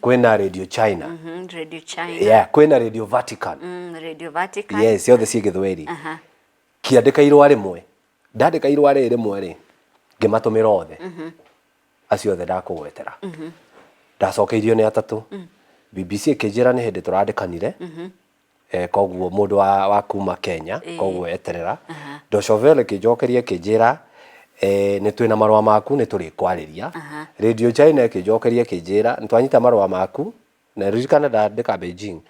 kwĩna radio China. Radio China. Yeah, kwĩna radio Vatican. Radio Vatican. Yes, ciothe ciĩ gĩthweri. Kĩandĩka irũa rĩmwe. Ndandĩka irũa rĩrĩ rĩmwe rĩ, ngĩmatũmĩra othe. Acio othe ndakũgwetera. Ndacokeirio nĩ atatũ. BBC ĩkĩnjĩra nĩ hĩndĩ tũrandĩkanire. Koguo mũndũ wa kuma Kenya, koguo eterera. Deutsche Welle ĩkĩnjokeria ĩkĩnjĩra, nĩ twĩna marũa maku nĩ tũrĩkwarĩria. Radio China ĩkĩnjokeria ĩkĩnjĩra, nĩ twanyita marũa maku, na ririkana ndandĩka Beijing.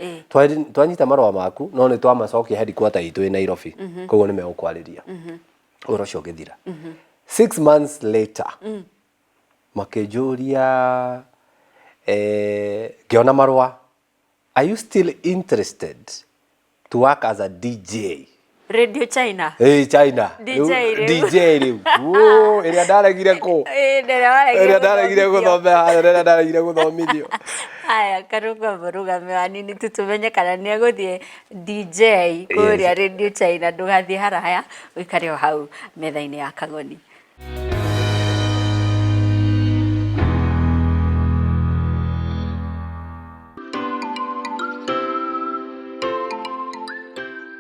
Twanyita marũa maku, no nĩ twamacokia headquarter itũ ĩ Nairobi. Koguo nĩ megũkwarĩria. Ũhoro ũcio ũgĩthira. 6 months later, makĩnjũria, ngĩona marũa. Are you still interested to work as a DJ? Radio China. Hey, China. DJ rĩu. DJ rĩu. Woo, ĩrĩa ndaregire kũ? Ĩĩ, ĩrĩa waregire Ĩrĩa ndaregire gũthomithio. gũthomera, ĩrĩa ndaregire gũthomithio. Aya, Karũngo mũrũgame hanini tu tũmenye kana nĩ egũthiĩ DJ kũrĩa Radio China. Ndũgathiĩ haraya, ũikare o hau metha-inĩ ya Kagoni.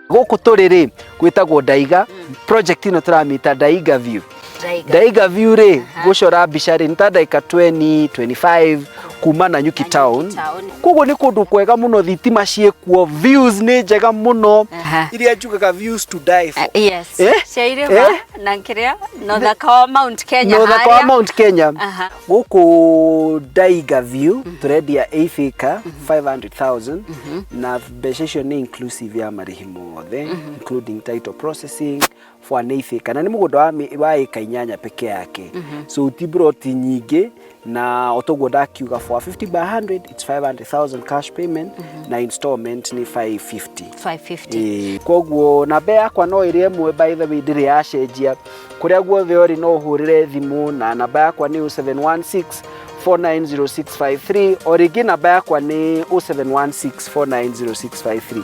Gũkũ tũrĩ rĩ gwĩtagwo Ndaiga, project ĩno tũramĩta Ndaiga View. Ndaiga. Ndaiga View rĩ, gũcora mbica rĩ nĩ ta ndagĩka 20 25 kuma Nanyuki town. Town. Koguo nĩ kũndũ kwega mũno, thitima ciĩkuo, views nĩ njega mũno, Aha. iria njugaga views to die for. Yes. Eh? Cia irĩma Eh? na kĩrĩa na ũthaka wa Mount Kenya na ũthaka wa harĩa. Mount Kenya. Aha. Gũkũ Ndaiga View tũrendia 8 acre 500,000, na mbeca icio nĩ inclusive ya marĩhi mothe, including title processing for an 8 acre, na nĩ mũgũnda wa ĩka 8 peke yake, so ti broti nyingĩ. Na otoguo ndakiuga, for a 50 by 100 it's 500,000 cash payment, na installment nĩ 550. 550. Ĩĩ, koguo namba yakwa no ĩrĩ ĩmwe, by the way, ndĩrĩ yacenjia. Kũrĩa guothe ũrĩ no ũhũrĩre thimũ, na namba yakwa nĩ 0716 490653. O rĩngĩ namba yakwa nĩ 0716 490653.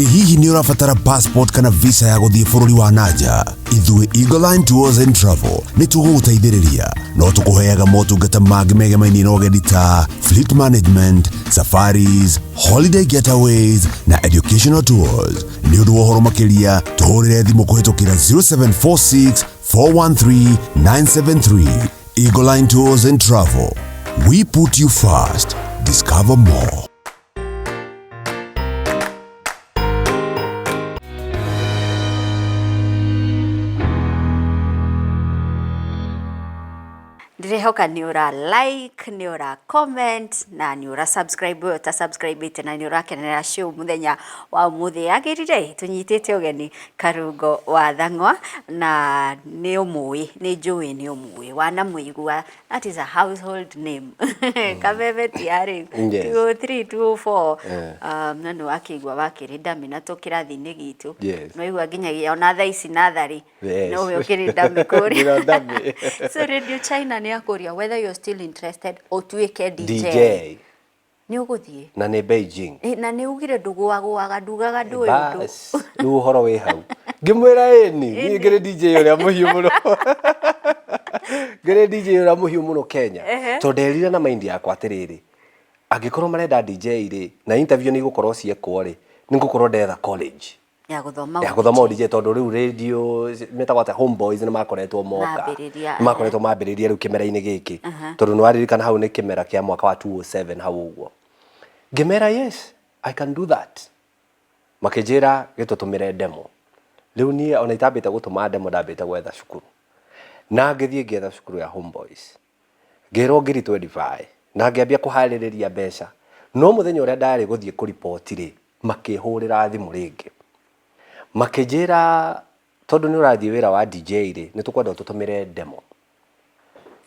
Ĩ hihi nĩ ũrabatara passport kana visa ya gũthiĩ bũrũri wa nanja? Ithuĩ Eagle Tours and Travel nĩ tũgũgũteithĩrĩria. No tũkũheaga motungata mangĩ megemainie na ũgendi ta fleet management, safaris, holiday getaways na educational tours. Nĩ ũndũ wa ũhoro makĩria, tũhũrĩre thimũ kũhĩtũkĩra 0746 413 973. Eagle Line Tours and Travel. We put you first. Discover more. Ndĩrehoka nĩ ũra like, nĩ ũra comment na nĩ ũra subscribe we ũta subscribe na nĩ ũrakenera show mũthenya wa ũmũthĩ. Yagĩrire tũnyitĩte ũgeni Karungo wa Thang'wa, na nĩ ũmũĩ, nĩ njũĩ nĩ ũmũĩ, wanamũigua, that is a household name. Kameme ti yarĩ 203 204. Na nĩ wakĩigua wakĩrĩ ndami na tũ kĩrathi-inĩ gitũ. Nĩwaigua nginyagia ona thaa ici natharĩ nowe ũkĩrĩ ndami kũrĩa. Ndĩra ndami. So Radio China nĩ akũria whether you're still interested ũtuĩke DJ. DJ. Nĩ ũgũthiĩ? Na nĩ Beijing. Eh, na nĩ ugire ndũgũagũaga, ndugaga ndũĩ ũndũ. Bas, rĩu ũhoro wĩ hau, ngĩmwĩra ĩni niĩ ngĩrĩ DJ ũrĩa mũhiũ mũno, ngĩrĩ DJ ũrĩa mũhiũ mũno Kenya, tondũ nderire na mind yakwa atĩrĩrĩ, angĩkorwo marenda DJ rĩ, na interview nĩ igũkorwo ciekwo rĩ, nĩ ngũkorwo ndetha college ya gũthoma. Ya gũthoma DJ, tondũ rĩu radio metagwo atĩa, Homeboys nĩ makoretwo moka. Mambĩrĩria. Nĩ makoretwo mambĩrĩria rĩu kĩmera-inĩ gĩkĩ, tondũ nĩ waririkana hau nĩ kĩmera kĩa mwaka wa 207 hau ũguo. Ngĩmera, "Yes, I can do that." Makĩnjĩra gĩtũtũmĩre demo. Rĩu niĩ ona itambĩte gũtũma demo, ndambĩte gwetha cukuru, na ngĩthiĩ ngĩetha cukuru ya Homeboys, ngĩrwo ngiri 25, na ngĩambia kũharĩrĩria mbeca. No mũthenya ũrĩa ndarĩ gũthiĩ kũriboti rĩ, makĩhũrĩra thimũ rĩngĩ, makĩnjĩra tondũ nĩ ũrathiĩ wĩra wa DJ rĩ, nĩ tũkwenda ũtũtũmĩre demo.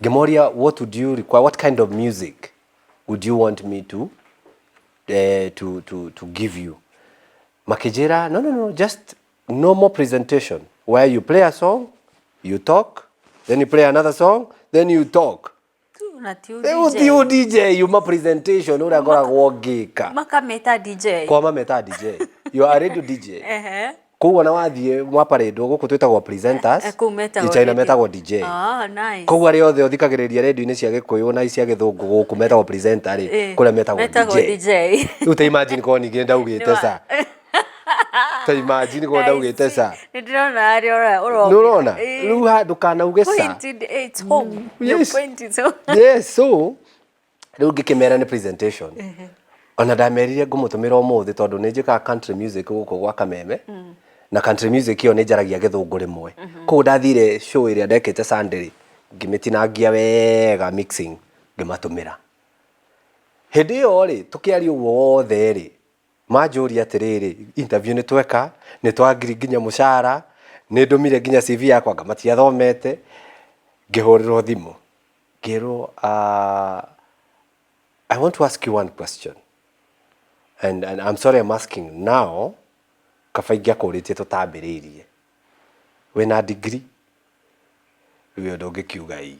Ngĩmoria, "What would you require? What kind of music would you want me to give you?" Makĩnjĩra, "No, no, no, just normal presentation where you play a song, you talk, then you play another song, then you talk." Na ti Rĩu DJ. Ti DJ, yuma presentation ũrĩa ngoragwo ngĩka. Makamĩta DJ. Kwa mameta DJ, you are a radio DJ. Koguo na wathiĩ mwaparĩndwo gũkũ twĩtagwo presenters. Eh, kũu metagwo China radio. metagwo DJ. Ah, nice. Koguo arĩa othe ũthikagĩrĩria radio-inĩ cia gĩkũyũ na cia gĩthũngũ gũkũ metagwo presenter rĩ, kũrĩa metagwo metagwo DJ. DJ. Rĩu ta imagine korwo ningĩ ndaugĩte ca, ta imagine korwo ndaugĩte ca. Nĩ ndĩrona harĩa ũroka. Nĩ ũrona rĩu ndũkanauge ca. Point it's home. Your point is home. Yes, so rĩu ngĩkĩmera nĩ presentation. Ona ndamerire ngũmũtũmĩra ũmũthĩ, tondũ nĩ njĩkaga country music gũkũ gwa Kameme, na country music ĩyo nĩ njaragia gĩthũngũ rĩmwe. Koguo ndathire show ĩrĩa ndekĩte Sunday rĩ, ngĩmĩtinangia wega mixing, ngĩmatũmĩra. Hĩndĩ ĩyo rĩ, tũkĩaria ũguo wothe rĩ, manjũria atĩrĩrĩ, interview nĩ tweka, nĩ twangiri nginya mũcara, nĩ ndũmire nginya CV yakwa, ngamatia thomete. Ngĩhũrĩrwo thimũ, ngĩrwo, "I want to ask you one question, and I'm sorry I'm asking now, kaba ingĩakũrĩtie tũtambĩrĩirie. Wĩna degree?" Rĩu ĩyo ndũngĩkiuga ii,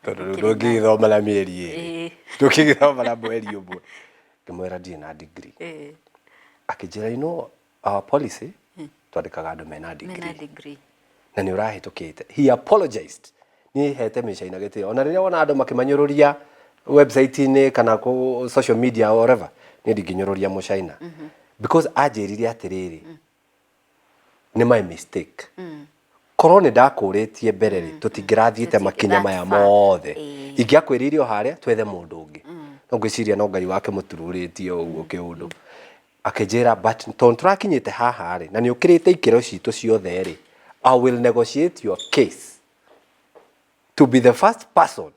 tondũ rĩu ndũngĩgĩthoma na mĩeri 2, ndũngĩgĩthoma na mweri 1. Ngĩmwĩra ndirĩ na degree. Akĩnjĩra, "You know our policy, twandĩkaga andũ mena Mena degree degree. Na nĩ ũrahĩtũkĩte." He apologized. Niĩ hete mĩcaina gĩtĩo ona rĩrĩa wona andũ makĩmanyũrũria website-inĩ kana kũ social media or whatever, niĩ ndingĩnyũrũria mũcaina because anjĩrire atĩrĩrĩ, nĩ my mistake, korwo nĩ ndakũrĩtie mbere rĩ, tũtingĩrathiĩte makinya that maya far. mothe. Ĩĩ. Ingĩakwĩrĩire o harĩa twethe mũndũ ũngĩ, no ngwĩciria no Ngai wake mũtururĩtie ũguo kĩũndũ akĩnjĩra, but tondũ tũrakinyĩte haha rĩ, na nĩ ũkĩrĩte ikĩro citũ ciothe rĩ, I will negotiate your case to be the first person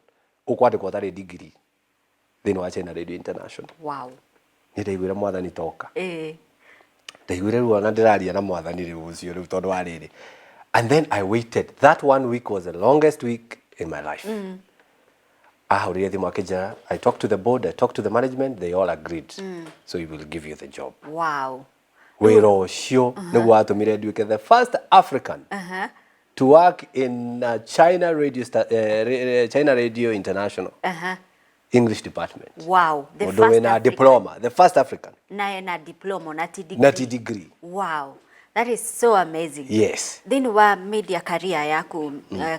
ũkwandĩkwo ũtarĩ degree thĩinĩ wa China Radio International. Nĩ ndaiguire mwathani toka. Ndaiguire ruo na ndĩraria na mwathani rĩu ũcio rĩu tondũ wa rĩrĩ, and then I waited. That one week was the longest week in my life. Ahũrire thimũ akĩnjĩra, "I talked to the board, I talked to the management, they all agreed, so we will give you the job." Wĩra ũcio nĩguo watũmire nduĩke the first African to work in China Radio, China Radio International English department. The Mũndũ first wĩna African. diploma, the first African. Na ena diploma na ti degree. Na ti degree. Wow, that is so amazing. Yes. Thĩinĩ wa media career yaku,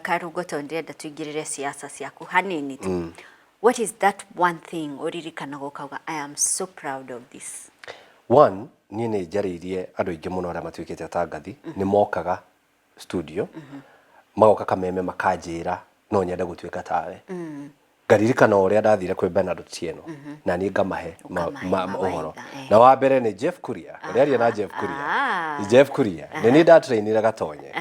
Karungo, tondũ ndĩrenda tũingĩrĩre siasa ciaku hanini tu, what is that one thing ũririkanaga ũkauga, "I am so proud of this"? One, niĩ nĩ njarĩirie andũ aingĩ mũno arĩa matuĩkĩte atangathi. Nĩ mokaga studio, magoka Kameme, makanjĩra no nyende gũtuĩka tawe. Ngaririkana ũrĩa ndathire kwĩ Bernard Otieno na niĩ ngamahe Ũkamahe mawaitha, ũhoro. Na wa mbere nĩ Jeff Kuria, ũrĩaria na Jeff Kuria. Jeff Kuria nĩ niĩ ndatrainire Gatonye.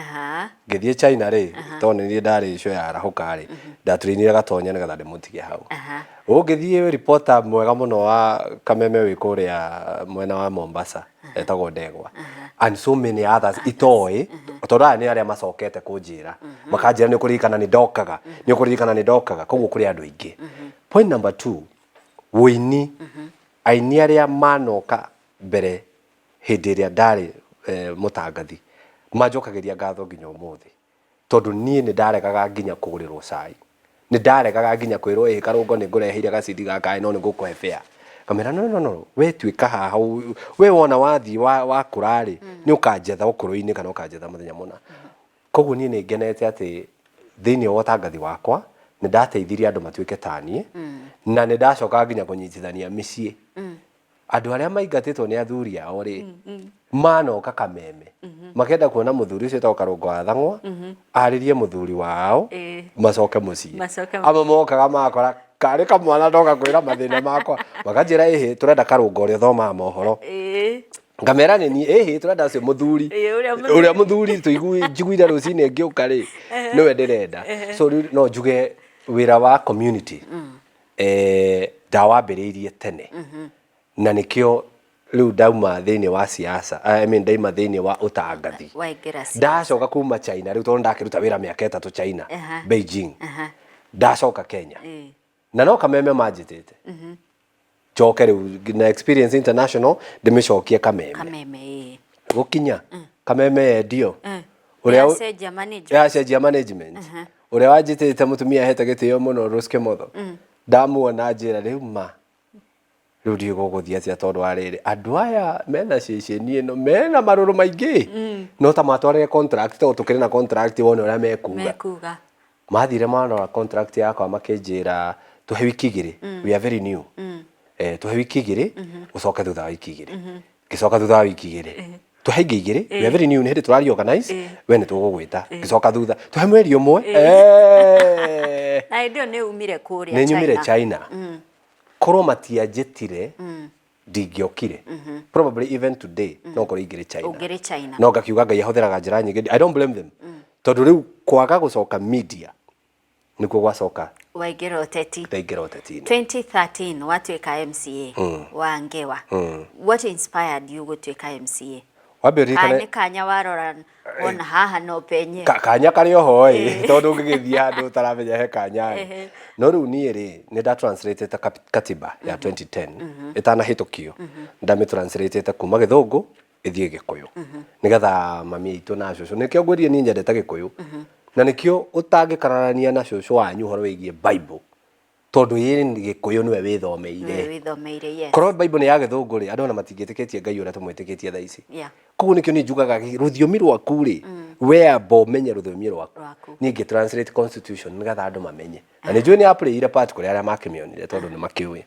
Ngĩthiĩ China rĩ, tondũ nĩ niĩ ndarĩ icio ya arahũka rĩ, ndatrainire Gatonye nĩgetha ndĩmũtige hau. Ũngĩthiĩ, reporter mwega mũno wa Kameme wĩ kũrĩa mwena wa Mombasa etagwo Ndegwa, and so many others itoĩ, tondũ aya nĩ arĩa macokete kũnjĩra, makanjĩra, "Nĩ ũkũririkana nĩ ndokaga, nĩ ũkũririkana nĩ ndokaga." Koguo kũrĩ andũ aingĩ. Point number two, wũini. Aini arĩa manoka mbere hĩndĩ ĩrĩa ndarĩ mũtangathi manjokagĩria ngatho nginya ũmũthĩ, tondũ niĩ nĩ ndaregaga nginya kũgũrĩrwo cai, nĩ ndaregaga nginya kwĩrwo, "Ĩ Karũngo, nĩ ngũreheire gacindi gaka, no nĩ ngũkũhe fare." Ngamera, "No, no, no, we tuĩka haha, we wona wathiĩ wakũra rĩ, nĩ ũkanjetha ũkũrũ-inĩ kana ũkanjetha mũthenya mũna." Koguo niĩ nĩ ngenete atĩ thĩinĩ wa ũtangathi wakwa nĩ ndateithirie andũ matuĩke ta niĩ, na nĩ ndacokaga nginya kũnyitithania mĩciĩ. Andũ arĩa maingatĩtwo nĩ athuri ao rĩ, manoka Kameme makenda kuona mũthuri ũcio wĩtagwo Karũngo wa Thang'wa arĩrie mũthuri wao, macoke mũciĩ. Macoke. Amwe mokaga makora karĩ kamwana ndoka kwĩra mathĩna makwa, makanjĩra, "Ĩhĩ, tũrenda Karũngo ũrĩa ũthomaga mohoro." Ngamera, "Nĩ niĩ." "Ĩhĩ, tũrenda ũcio mũthuri." Ĩĩ, ũrĩa mũthuri. Ũrĩa mũthuri njiguire rũcinĩ ngĩũka rĩ, nĩwe ndĩrenda. So rĩu no njuge wĩra wa community ndawambĩrĩirie tene, na nĩkĩo rĩu ndauma thĩinĩ wa siasa, I mean, ndaima thĩinĩ wa ũtangathi. Waingĩra siasa. Ndacoka kuma China rĩu, tondũ ndakĩruta wĩra mĩaka 3 China, Beijing. Ndacoka Kenya na no Kameme manjĩtĩte njoke rĩu na experience international ndĩmĩcokie Kameme. Kameme, ĩĩ. Gũkinya Kameme yendio ũrĩa Yacenjia management. Yacenjia management. Ũrĩa wanjĩtĩte, mũtumia ahete gĩtĩo mũno, Rose Kĩmotho, ndamuona njĩra rĩu, ma rĩu ndiũĩ gũgũthiĩ atĩa, tondũ wa rĩrĩ, andũ aya mena ceceni ĩno mena marũrũ maingĩ, no ta matwarĩre contract, tondũ tũkĩrĩ na contract, wone ũrĩa mekuga. Mekuga. Mathire marora contract yakwa, makĩnjĩra, "Tũhe wiki 2, we are very new, tũhe wiki 2, ũcoke thutha wa wiki 2." Ngĩcoka thutha wa wiki 2. "Tũhe ingĩ 2, we are very new, nĩ hĩndĩ tũra reorganize, we nĩ tũgũgwĩta." Ngĩcoka thutha, "Tũhe mweri 1." Na hĩndĩ ĩyo nĩ umire kũrĩa Nĩ nyumire China. China. Korwo matianjĩtire, ndingĩokire. Probably even today no korwo ingĩrĩ China. Ũngĩrĩ China. No ngakiuga Ngai ahũthĩraga njĩra nyingĩ. I don't blame them, tondũ rĩu kwaga gũcoka media nĩkuo gwacoka. Waingĩra ũteti. Ndaingĩra ũteti-inĩ. 2013 watuĩka MCA wa Ngewa. What inspired you gũtuĩka MCA? Wambe Kana ũririkane nĩ kanya warora wona haha no penye? Kanya karĩ oho ĩ, tondũ ũngĩgĩthiĩ handũ ũtaramenya he kanya ĩ. No rĩu niĩ rĩ, nĩ ndatranslated katiba ya 2010 ĩtanahĩtũkio, ndamĩtranslated kuma Gĩthũngũ ĩthiĩ Gĩkũyũ, nĩgetha mami aitũ na cũcũ. Nĩkĩo ngwĩrire niĩ nyendete Gĩkũyũ, na nĩkĩo ũtangĩkararania na cũcũ wanyu ũhoro wĩgiĩ Bible, tondũ ĩ Gĩkũyũ nĩwe wĩthomeire. Nĩwe wĩthomeire, yes. Korwo Bible nĩ ya Gĩthũngũ rĩ, andũ ona matingĩtĩkĩtie Ngai ũrĩa tũmwĩtĩkĩtie thaa ici. Koguo nĩkĩo niĩ njugaga rũthiomi rwaku rĩ. We amba ũmenye rũthiomi rwaku. Rwaku. Niĩ ngĩ translate constitution nĩgetha andũ mamenye, na nĩ njũĩ nĩ yaplayire part kũrĩ arĩa makĩmĩonire tondũ nĩ makĩũĩ.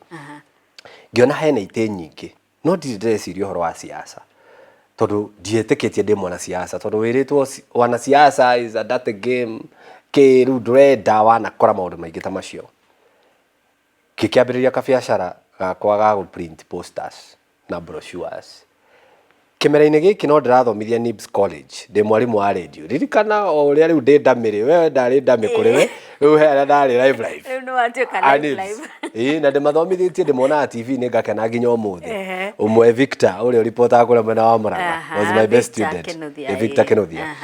Ngĩona hena itĩ nyingĩ, no ndirĩ ndĩreciria ũhoro wa siasa tondũ ndietĩkĩtie ndĩ mwanasiasa, tondũ wĩrĩtwo wanasiasa is a dirty game, kĩ rĩu ndũrenda wanakora maũndũ maingĩ ta macio. Ngĩkĩambĩrĩria kabiacara gakwa ga gũ print posters na brochures. Kĩmera-inĩ gĩkĩ no ndĩrathomithia NIBS College, ndĩ mwarimũ wa radio. Ririkana o ũrĩa rĩu ndĩ ndamĩrĩ, we ndarĩ ndamĩ kũrĩ we, rĩu he harĩa ndarĩ live live. Rĩu nĩ watuĩka A live NIBS. live. Ĩĩ, na ndĩmathomithĩtie, ndĩmonaga TV-inĩ ngakena nginya ũmũthĩ. Ũmwe Victor, ũrĩa ũripotaga kũrĩa mwena wa Murang'a, was my best Victor student. Kinuthia, Ĩ, Victor Kinuthia.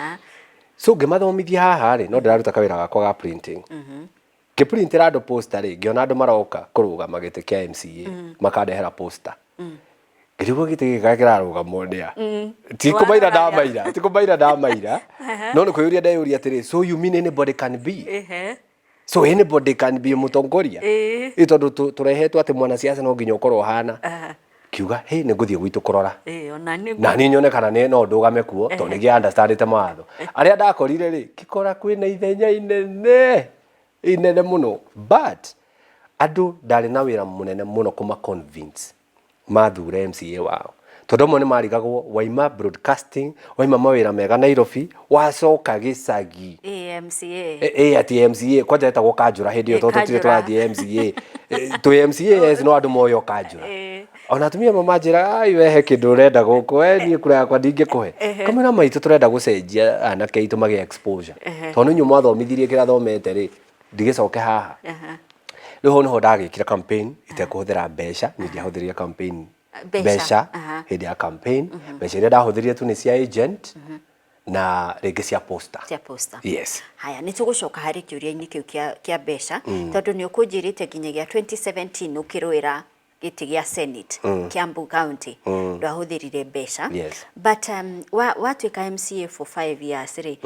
So ngĩmathomithia haha rĩ, no ndĩraruta kawĩra gakwa ga printing. Ngĩprintĩra andũ poster rĩ, ngĩona andũ maroka kũrũgama gĩtĩ kĩa MCA, makandehera poster. Ngĩrigwo gĩtĩ gĩkĩ kĩrarũgamwo nĩ a? Ti kũmaira ndamaira, ti kũmaira ndamaira, no nĩ kwĩyũria ndeyũria atĩrĩ, so you mean anybody can be? So anybody can be mũtongoria? Ĩ tondũ tũrehetwo atĩ mwanasiasa no nginya ũkorwo ũhana. Kiuga, hey, nĩ ngũthiĩ gwitũ kũrora. Ona nĩ Na niĩ nyone kana nĩ no ndũgame kuo tondũ nĩngĩ understandĩte mawatho. Arĩa ndakorire rĩ, ngĩkora kwĩna ithenya inene inene mũno, but andũ ndarĩ na wĩra mũnene mũno kũma convince mathure MCA wao, tondũ amwe nĩ marigagwo waima broadcasting, waima mawĩra mega Nairobi, wacoka gĩcagi. Ĩ, MCA. Ĩ ati MCA kwanja etagwo kanjũra hĩndĩ ĩyo, tondũ tũtirĩ Kanjũra. tũrathiĩ MCA. Twĩ MCA, yes, no andũ moyo kanjũra. Ona atumia amwe manjĩraga, ai wehe kĩndũ ũrenda gũkũ, we niĩ kura yakwa ndingĩkũhe. Kamwĩra maitũ tũrenda gũcenjia anake aitũ magĩe exposure, tondũ nĩ inyuĩ mwathomithirie kĩrĩa thomete rĩ, ndigĩcoke haha. Rĩu hau nĩho ndagĩkire campaign itekũhũthĩra mbeca. Niĩ ndiahũthĩrire campaign Mbeca, mbeca hĩndĩ ya campaign. Mbeca iria ndahũthĩrire tu nĩ cia agent na rĩngĩ cia poster. Cia poster. Yes. Haya, nĩ tũgũcoka harĩ kĩũria-inĩ kĩu kĩa mbeca, tondũ nĩ ũkũnjĩrĩte nginyagia 2017 ũkĩrũĩra gĩtĩ gĩa Senate Kiambu County ndwahũthĩrire mbeca. But watuĩka MCA for 5 years rĩ,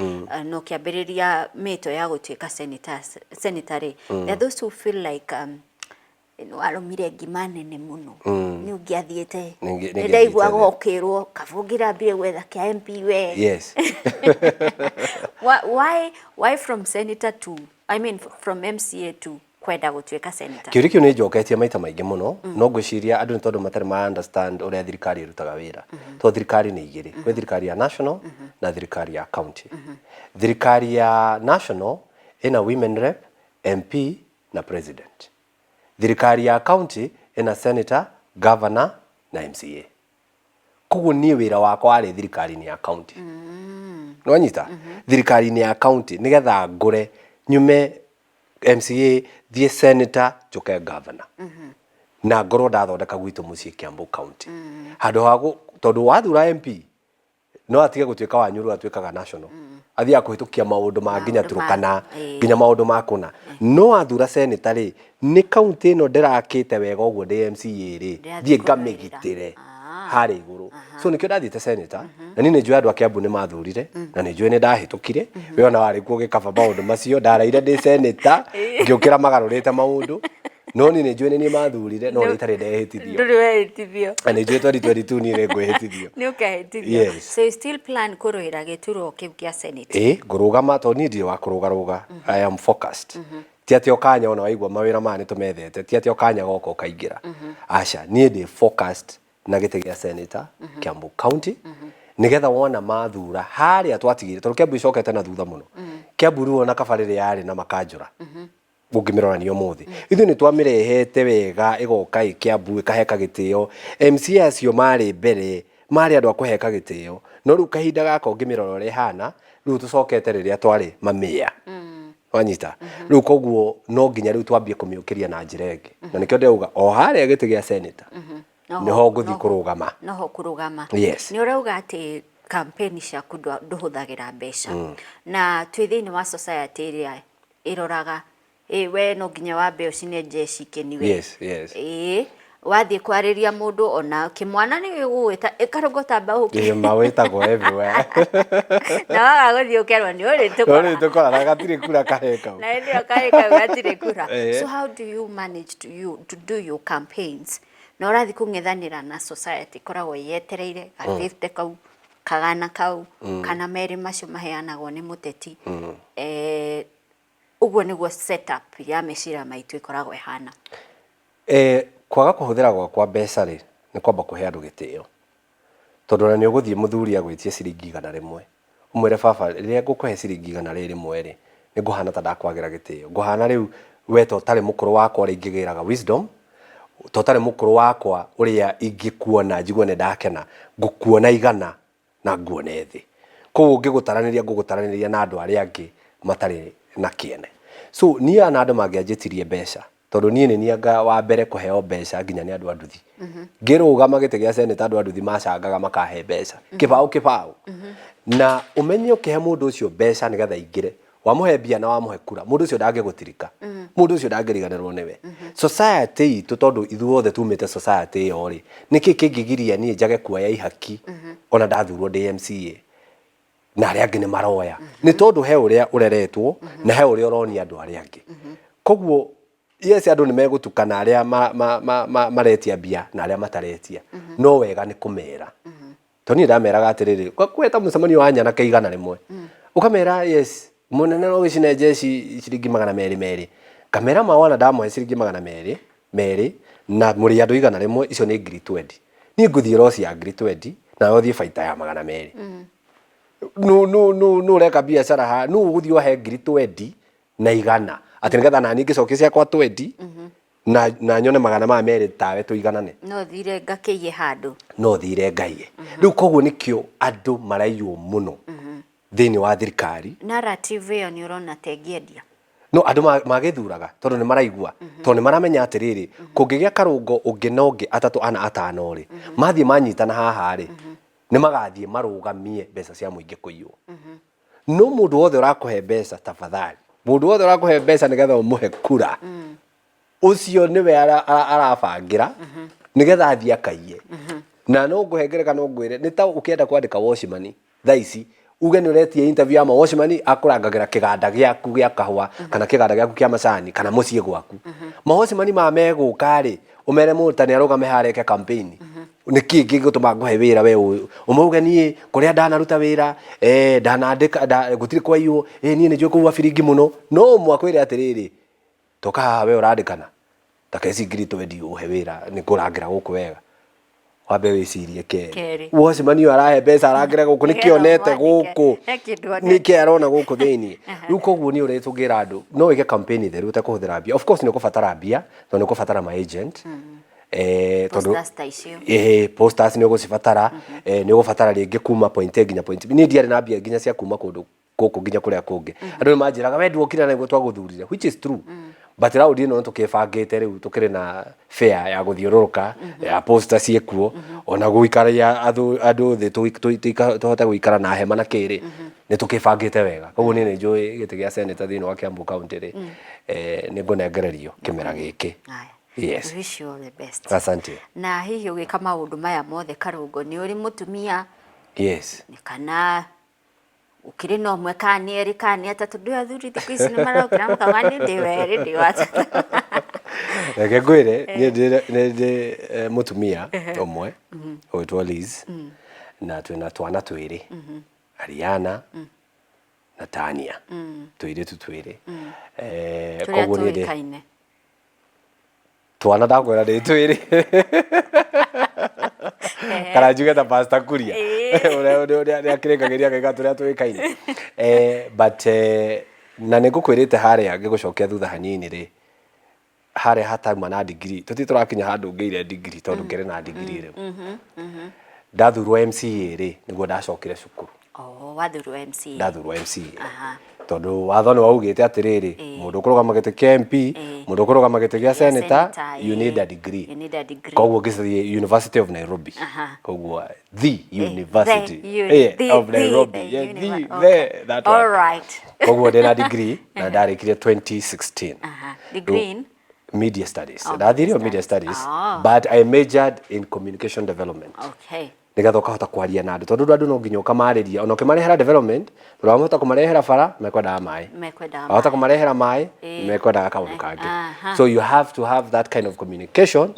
na ũkĩambĩrĩria mĩto ya gũtuĩka senator rĩ, there are those who feel like nĩ warũmire ngima nene mũno, nĩ ũngĩathiĩte. Nĩ Nĩ ndaiguaga ngĩathiĩte. ũkĩrwo kaba ũngĩrambire gwetha kĩa MP we. Why from senator to, I mean, from MCA to kwenda gũtuĩka senator? Kĩũria kĩu nĩ njoketie maita maingĩ mũno, no ngwĩciria andũ nĩ tondũ matarĩ ma understand ũrĩa thirikari ĩrutaga wĩra, tondũ thirikari nĩ igĩrĩ, kwĩ thirikari ya national na thirikari ya county. Thirikari ya national ĩna women rep, MP na president. Thirikari ya county ĩna senator, governor na MCA. Koguo niĩ wĩra wakwa warĩ thirikari-inĩ ya county. Nĩwanyita? Thirikari-inĩ ya county nĩgetha ngũre nyume MCA thiĩ senator njoke governor, na ngorwo ndathondeka gwitũ mũciĩ Kiambu County, handũ ha tondũ wathura MP no atige gũtuĩka wanyu, rĩu atuĩkaga national, athiaga kũhĩtũkia maũndũ ma nginya Maũndũ ma- Turkana, nginya maũndũ ma kũna. No wathura senator rĩ, nĩ county ĩno ndĩrakĩte wega ũguo ndĩ MCA rĩ, Ndĩrathiĩ thiĩ kũrũĩrĩra. ngamĩgitĩre harĩa igũrũ. So nĩkĩo ndathiĩte senator, na niĩ nĩ njũĩ andũ a Kiambu nĩ mathurire, na nĩ njũĩ nĩ ndahĩtũkire. We ona warĩ kuo ũgĩkaba maũndũ macio, ndaraire ndĩ senator ngĩũkĩra magarũrĩte maũndũ, no niĩ nĩ njũĩ nĩ niĩ mathurire, no nĩ itarĩ ndehĩtithio. Ndũrĩ wehĩtithio. Na nĩ njũĩ 2022 niĩ nĩ ngwĩhĩtithio. Nĩ ũkehĩtithio. Yes. So you still plan kũrũĩra gĩturwa kĩu kĩa senate? Ĩ, ngũrũgama tondũ niĩ ndirĩ wa kũrũgarũga. I am focused. Ti atĩ o kanya ona waigua mawĩra maya nĩ tũmethete, ti atĩ o kanya goka ũkaingĩra, aca. Niĩ ndĩ focused na gĩtĩ gĩa senator Kiambu County, nĩgetha wona mathura harĩa twatigire, tondũ Kiambu icokete na thutha mũno. Kiambu rĩu ona kaba rĩrĩa yarĩ na makanjũra, ũngĩmĩrorania ũmũthĩ, ithuĩ nĩ twamĩrehete wega, ĩgoka ĩ Kiambu ĩkaheka gĩtĩo. MCA acio marĩ mbere marĩ andũ a kũheka gĩtĩo, no rĩu kahinda gaka ũngĩmĩrora ũrĩa ĩhana, rĩu tũcokete rĩrĩa twarĩ mamĩya. Wanyita? Rĩu koguo no nginya rĩu twambie kũmĩũkĩria na njĩra ĩngĩ, na nĩkĩo ndĩrauga o harĩa gĩtĩ gĩa senator nĩho ngũthiĩ kũrũgama. Noho kũrũgama. Yes. Nĩ ũrauga atĩ campaign ciaku ndũhũthagĩra mbeca, na twĩ thĩinĩ wa society ĩrĩa ĩroraga ĩ we no nginya wambe ũcine jeshi kĩniwe. Yes. Ĩĩ, wathiĩ kwarĩria mũndũ ona kĩmwana nĩ gĩgũgwĩta ĩkarũngo tamba ũke. Ĩ, mawĩtagwo everywhere. Na waga gũthiĩ ũkerwo nĩ ũrĩ no tũkora. Rĩu tũkora gatirĩ kura kahee kau. Na hĩndĩ ĩyo kahĩĩ kau gatirĩ kura. So how do you manage to do your campaigns na ũrathiĩ kũng'ethanĩra na society ĩkoragwo yetereire ga 50 kau? Kagana kau kana merĩ macio maheanagwo nĩ mũteti. Ũguo nĩguo setup ya meciria maitũ ĩkoragwo ĩhana. Kwaga kũhũthĩra gwakwa mbeca rĩ, nĩ kwamba kũhe andũ gĩtĩo. Tondũ ona nĩ ũgũthiĩ mũthuri agwĩtie ciringi 100, ũmwĩre baba rĩrĩa ngũkũhe ciringi 100 rĩ, nĩ ngũhana ta ndakwagĩra gĩtĩo. Ngũhana rĩu we ta ũtarĩ mũkũrũ wakwa ũrĩa ingĩgĩraga wisdom, ta ũtarĩ mũkũrũ wakwa ũrĩa ingĩkuona njigue nĩ ndakena, ngũkuona 100 na nguone thĩ. Koguo ngĩgũtaranĩria ngũgũtaranĩria na andũ arĩa angĩ matarĩ na kĩene. So niĩ ona andũ mangĩanjĩtirie mbeca, tondũ niĩ nĩ niĩ anga wa mbere kũheo mbeca nginya nĩ andũ a nduthi. Ngĩrũgama gĩtĩ gĩa seneta andũ a nduthi macangaga makahe mbeca. Kĩbaũ kĩbaũ. Na ũmenye ũkĩhe mũndũ ũcio mbeca nĩgetha aingĩre, wamũhe mbia na wamũhe kura, mũndũ ũcio ndangĩgũtirika. Mũndũ ũcio ndangĩriganĩrwo nĩwe. Society itũ tondũ ithuothe tumĩte society ĩyo rĩ, nĩkĩ kĩngĩgiria niĩ njage kuoya ihaki ona ndathurwo ndĩ MCA na arĩa angĩ nĩ maroya? Nĩ tondũ he ũrĩa ũreretwo na he ũrĩa ũronia andũ arĩa angĩ. Koguo yes, andũ nĩ megũtukana arĩa maretia mbia na arĩa mataretia, no wega nĩ kũmera. Tondũ niĩ ndameraga atĩrĩrĩ, kweta mũcemanio wa nyanake 100, ũkamera yes, mũnene no gĩcine njeci ciringi 200 merĩ. Ngamera mawana ndamũhe ciringi 200 merĩ na mũrĩ andũ 100, icio nĩ 20,000. Niĩ ngũthiĩ loss ya 20,000 nawe ũthiĩ baita ya 200. Nũ nũ nũ nũ ũreka biacara haha? Nũ ũgũthiĩ ũhe 20,000 na 100 atĩ nĩgetha nani ngĩcokie ciakwa 20 na nyone magana maya merĩ tawe tũiganane? No thire ngakĩiye handũ. No thire ngaiye. Rĩu koguo nĩkĩo andũ maraiywo mũno thĩinĩ wa thirikari. Narrative ĩyo nĩ ũrona ta ĩngĩendia? No andũ magĩthuraga tondũ nĩ maraigua, tondũ nĩ maramenya atĩrĩrĩ, kũngĩgĩa karũngo ũngĩ na ũngĩ, atatũ, ana, atano rĩ, mathiĩ manyitana haha rĩ, nĩ magathiĩ marũgamie mbeca cia mũingĩ kũiywo. No mũndũ wothe ũrakũhe mbeca, tafadhali, mũndũ wothe ũrakũhe mbeca nĩgetha ũmũhe kura, ũcio nĩwe arabangĩra nĩgetha athiĩ akaiye. Na no ngũhe ngerekano ngwĩre, nĩ ta ũkĩenda kwandĩka watchman thaa ici, uge nĩ ũretia interview ya ma watchman akũrangagĩra kĩganda gĩaku gĩa kahũa kana kĩganda gĩaku kĩa macani kana mũciĩ gwaku. Ma watchman maya megũka rĩ, ũmere mũrutani arũgame harĩa eke campaign. Nĩ kĩ gĩgũtũma ngũhe wĩra we ũyũ? Ũmauge niĩ kũrĩa ndanaruta wĩra, ndanandĩka, gũtirĩ kwaiywo, niĩ nĩ njũĩ kũhuha biringi mũno. No ũmwe akwĩre atĩrĩrĩ, toka haha we ũrandĩkana, ta keci 20,000 ũhe wĩra nĩ kũrangĩra gũkũ wega. Wambe wĩcirie kerĩ. Kerĩ. Watchman ũyũ arahe mbeca arangĩre gũkũ nĩkĩ Nĩgetha onete ũmwandĩke. gũkũ? He kĩndũ onete. Nĩkĩ arona gũkũ thĩinĩ? Rĩu koguo niĩ ũrĩa tũngĩra andũ, no wĩke campaign theru ũtekũhũthĩra mbia. Of course nĩ ũkũbatara mbia, tondũ nĩ ũkũbatara ma agent. Tondũ Posters ta icio. Posters nĩ ũgũcibatara, nĩ ũgũbatara rĩngĩ kuma point A nginya point B. Niĩ ndiarĩ na mbia nginya cia kuma kũndũ gũkũ nginya kũrĩa kũngĩ. Andũ nĩ manjĩraga we nduokire na nĩguo twagũthurire, which is true. But round ĩno tũkĩbangĩte rĩu tũkĩrĩ na fare ya gũthiũrũrũka, ya poster ciĩkuo, ona gũikaria andũ thĩ tũhote gũikara na hema na kĩrĩ, nĩ tũkĩbangĩte wega. Koguo niĩ nĩ njũĩ gĩtĩ gĩa senator thĩinĩ wa Kiambu County rĩ, nĩ ngũnengererio kĩmera gĩkĩ. Haya. Yes. We wish you all the best. Asante. Na hihi ũgĩka maũndũ maya mothe Karũngo, nĩ ũrĩ mũtumia? Yes. Kana ũkĩrĩ na ũmwe kana nĩ erĩ kana nĩ atatũ? Ndũĩ athuri thikũ ici nĩ marokĩra makauga nĩ ndĩ werĩ ndĩ wa atatũ. Reke ngwĩre, niĩ nĩ ndĩ mũtumia ũmwe ũgwĩtwo Liz, na twĩna twana twĩrĩ, Ariana na Tania, tũirĩtu twĩrĩ. Tũrĩa Koguo niĩ ndĩ tũĩkaine. Twana ndakwĩra ndĩ twĩrĩ, kana njuge ta Pastor Kuria ũrĩa nĩ akĩrĩkagĩria akaiga tũrĩa tũĩkaine. But na nĩ ngũkwĩrĩte harĩa ngĩgũcokia thutha hanini rĩ, harĩa hatauma na degree, tũtirĩ tũrakinya handũ ngĩire degree tondũ ngĩrĩ na degree rĩu. Ndathurwo MCA rĩ, nĩguo ndacokire cukuru. Oh, wathurwo MCA. Ndathurwo MCA. Tondũ watho nĩ waugĩte atĩrĩrĩ, mũndũ ũkũrũgama gĩtĩ kĩa MP, mũndũ ũkũrũgama gĩtĩ gĩa senator, senator, you need a degree. You need a degree. Koguo ngĩthiĩ University of Nairobi. Koguo the University The uni- of the, Nairobi. the Yeah, the, okay. the, that one. All right. Koguo ndĩna degree na ndarĩkirie 2016. Degree in? Media studies. Oh, Ndathire media media studies. studies, Ah. but I majored in communication development. Okay. Nĩgetha ũkahota kwaria na andũ, tondũ andũ no nginya ũkamarĩria ona ũkĩmarehera development, tondũ wahota kũmarehera bara mekwendaga maĩ, Mekwendaga wahota maĩ. kũmarehera maĩ mekwendaga kaũndũ kangĩ. So you have to have that kind of communication.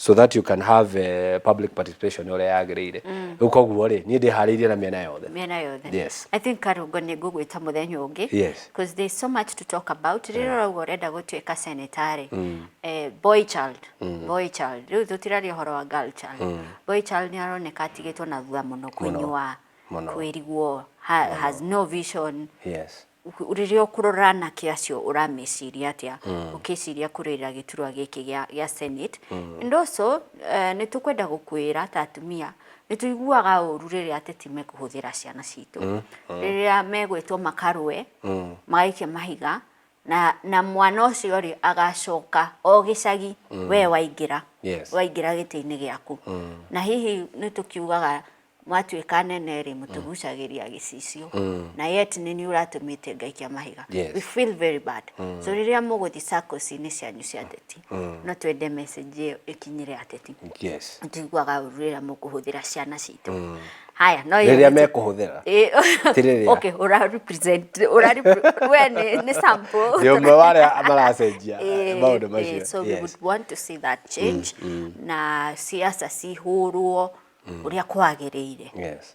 So that you can have public participation ũrĩa yagĩrĩire. Rĩu koguo rĩ, niĩ ndĩharĩirie na mĩena yothe. Mĩena yothe. Yes. I think, Karungo, nĩ ngũgwĩta mũthenya ũngĩ. Yes. Because there's so much to talk about. Rĩrĩa ũrauga ũrenda gũtuĩka senator rĩ, boy child, boy child, rĩu tũtiraria ũhoro wa girl child, boy child nĩ aroneka atigĩtwo na thutha mũno, kũnyua, Mũno. kwĩrigwo, has no vision. Rĩrĩa ũkũrora anake acio, ũrameciria atĩa ũkĩciria kũrũĩrĩra gĩturwa gĩkĩ gĩa Senate? And also nĩ tũkwenda gũkwĩra ta atumia nĩ tũiguaga ũru rĩrĩa ateti mekũhũthĩra ciana citũ, rĩrĩa megwĩtwo makarũe, magaikia mahiga na mwana ũcio rĩ, agacoka o gĩcagi we waingĩra waingĩra gĩtĩ-inĩ gĩaku. Na hihi nĩ tũkiugaga mwatuĩka nene rĩ, mũtũgucagĩria gĩcicio, na yet nĩ niĩ ũratũmĩte ngaikia mahiga. We feel very bad. So rĩrĩa mũgũthiĩ SACCOS-inĩ cianyu cia ateti, no twende message ĩyo ĩkinyĩre ateti. Tũiguaga ũru rĩrĩa mũkũhũthĩra ciana citũ. Haya, no ĩyo Rĩrĩa mekũhũthĩra. Ti rĩrĩa. Okay, ũra represent, ũra we nĩ sample. Nĩ ũmwe wa arĩa maracenjia maũndũ macio. So we would want to see that change na siasa cihũrwo ũrĩa kwagĩrĩire.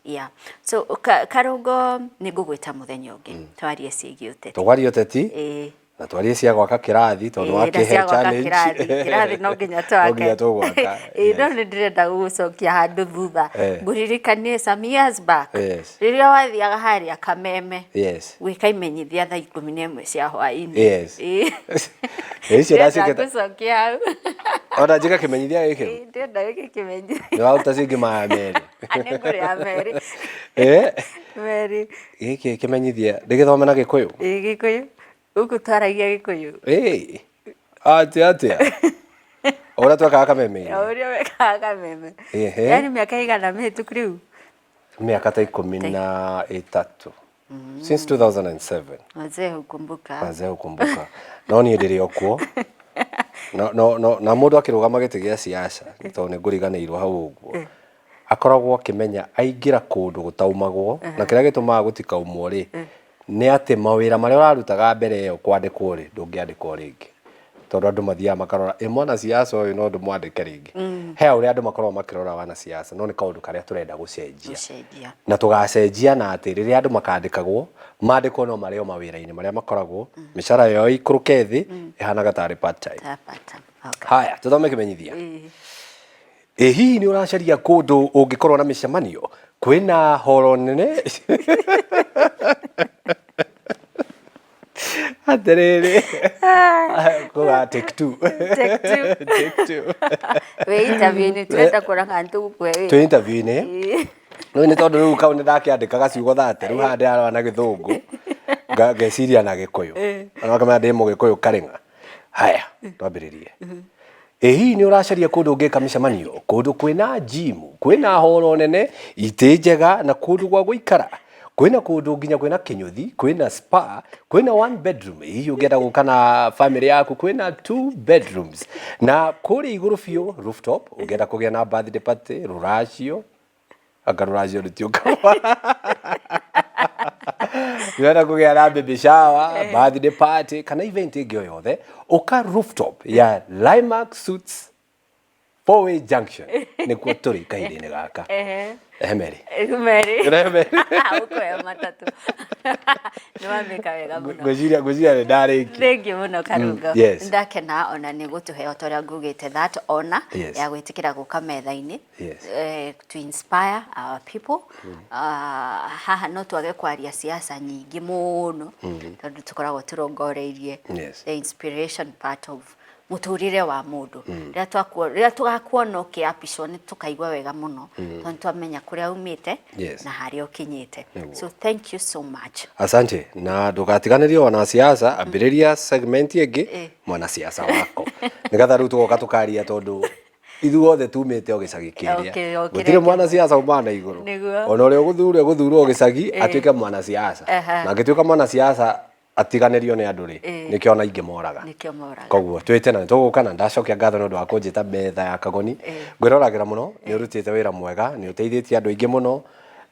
Yeah, so Karũngo, nĩ ngũgwĩta mũthenya ũngĩ twarie ciĩgiĩ ũteti. Tũgwarie ũteti na twarie cia gwaka kĩrathi, tondũ Na wakĩhe cia gwaka challenge. Kĩrathi, kĩrathi no nginya No twake. nginya tũgwaka. Ĩĩ, no nĩ ndĩrenda gũgũcokia handũ thutha, ngũririkanie some years back, rĩrĩa wathiaga harĩa Kameme gwĩka imenyithia thaa 11 cia hwaĩ-inĩ. Ĩ, icio Ndĩrenda ndacikĩte. ngũcokia hau. Ona njĩka kĩmenyithia gĩkĩ. Ĩĩ, ndĩrenda gĩkĩ kĩmenyithia. Nĩ waruta ciringi 200. Nĩ ngũrĩha merĩ. Merĩ. Gĩkĩ kĩmenyithia ndĩgĩthome na Gĩkũyũ. Ĩĩ, Gĩkũyũ, gũkũ twaragia Gĩkũyũ. Ĩ, atĩa atĩa ũrĩa twekaga Kameme-inĩ? O ũrĩa wekaga Kameme. Yani mĩaka igana mĩhĩtũku rĩu. Mĩaka ta 13, since 2007. Wazee hukumbuka. Wazee hukumbuka, no niĩ ndĩrĩ o kuo. No, no, no, na mũndũ akĩrũgama gĩtĩ gĩa siasa, tondũ nĩ ngũriganĩirwo hau ũguo, akoragwo akĩmenya aingĩra kũndũ gũtaumagwo, na kĩrĩa gĩtũmaga gũtikaumwo rĩ, nĩ atĩ mawĩra marĩa ũrarutaga mbere ĩyo kwandĩkwo rĩ, ndũngĩandĩkwo rĩngĩ, tondũ andũ mathiaga makarora, ĩ mwanasiasa ũyũ no ndũmwandĩke rĩngĩ. He ũrĩa andũ makoragwo makĩrora wanasiasa, no nĩ kaũndũ karĩa tũrenda gũcenjia. Gũcenjia. Na tũgacenjia na atĩ rĩrĩa andũ makandĩkagwo, mandĩkwo no marĩo mawĩra-inĩ marĩa makoragwo, mĩcara yao ĩikũrũke thĩ, ĩhanaga tarĩ part time. Ta part time. Okay. Haya, tũthome kĩmenyithia. Ĩ hihi nĩ ũracaria kũndũ ũngĩkorwo na mĩcemanio kwĩna horo nene? Atĩrĩrĩ, kũga take two. Take two. Take two. Wĩ interview-inĩ, tũrenda kuona kana nĩtũgũkũhe wĩra. Twĩ interview-inĩ rĩu, nĩ tondũ rĩu kau nĩ ndakĩandĩkaga ciugo thate, rĩu haha ndĩrarora na Gĩthũngũ, ngeciria na Gĩkũyũ, ona ũkamenya ndĩ Mũgĩkũyũ karĩng'a. Haya, twambĩrĩrie. Ĩ hihi nĩ ũracaria kũndũ ũngĩka mĩcemanio, kũndũ kwĩna gym, kwĩna horo nene, itĩ njega na kũndũ gwa gũikara? Kwĩna kũndũ nginya kwĩna kĩnyũthi, kwĩna spa, kwĩna one bedroom, hihi ũngĩenda gũka na family yaku, kwĩna two bedrooms, na kũrĩa igũrũ biũ rooftop, ũngĩenda kũgĩa na birthday party, rũracio, anga rũracio rũtiũkaga, ũrenda kũgĩa na baby shower, birthday party kana event ĩngĩ o yothe, ũka rooftop ya Limax Suites, Four Way Junction, nĩkuo tũrĩ kahinda-inĩ gaka. Ehe, Mary. Meri. Ehe, Mary. Ũkũheo matatũ, nĩ wamĩka wega mũno. Ngwĩciria nĩ ndarĩkia. Thank you mũno, Karungo. Ndakena ona nĩ gũtũhe, o ta ũrĩa ngugĩte, that honor ya gwĩtĩkĩra gũka metha-inĩ to inspire our people. Haha no twage kwaria siasa nyingĩ mũno, tondũ tũkoragwo tũrongoreirie the inspiration part of mũtũrĩre wa mũndũ. Rĩrĩa tũgakuona ũkĩapicwo, nĩ tũkaigua wega mũno, tondũ nĩ twamenya kũrĩa umĩte na harĩa ũkinyĩte. So thank you so much. Asante, na ndũgatiganĩrie wanasiasa, ambĩrĩria segment ĩngĩ, mwanasiasa wako, nĩgetha rĩu tũgoka tũkaria, tondũ ithuothe tumĩte o gĩcagi kĩrĩa. Okay, gũtirĩ mwanasiasa umaga na igũrũ. Ona ũrĩa ũgũthurwo, egũthurwo o gĩcagi atuĩke mwanasiasa, na angĩtuĩka mwanasiasa atiganĩrio nĩ andũ rĩ, nĩkĩo ona aingĩ moraga. Nĩkĩo moraga. Koguo twĩte na nĩtũgũka, na ndacokia ngatho nĩ ũndũ wa kũnjĩta metha ya Kagoni. Ngwĩroragĩra mũno, nĩ ũrutĩte wĩra mwega, nĩ ũteithĩtie andũ aingĩ mũno,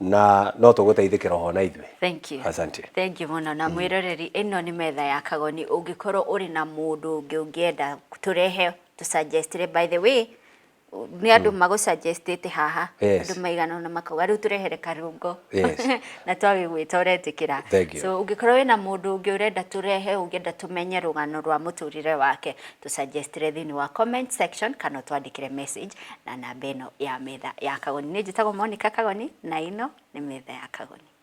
na no tũgũteithĩkĩra oho na ithuĩ. Thank you. Asante. Thank you mũno. Na mwĩroreri, ĩno nĩ metha ya Kagoni. Ũngĩkorwo ũrĩ na mũndũ ũngĩ ũngĩenda tũrehe, tũsuggestire, by the way. Nĩ andũ magũsuggestĩte haha. Andũ maigana ũna makauga rĩu tũrehere Karungo. Na twagĩgwĩta ũretĩkĩra. Thank you. So ũngĩkorwo wĩna mũndũ ũngĩ ũrenda tũrehe, ũngĩenda tũmenye rũgano rwa mũtũrĩre wake, tũsuggestĩre thĩinĩ wa comment section kana ũtwandĩkĩre message na namba ĩno ya metha ya Kagoni. Niĩ njĩtagwo Monica Kagoni na ĩno nĩ metha ya Kagoni.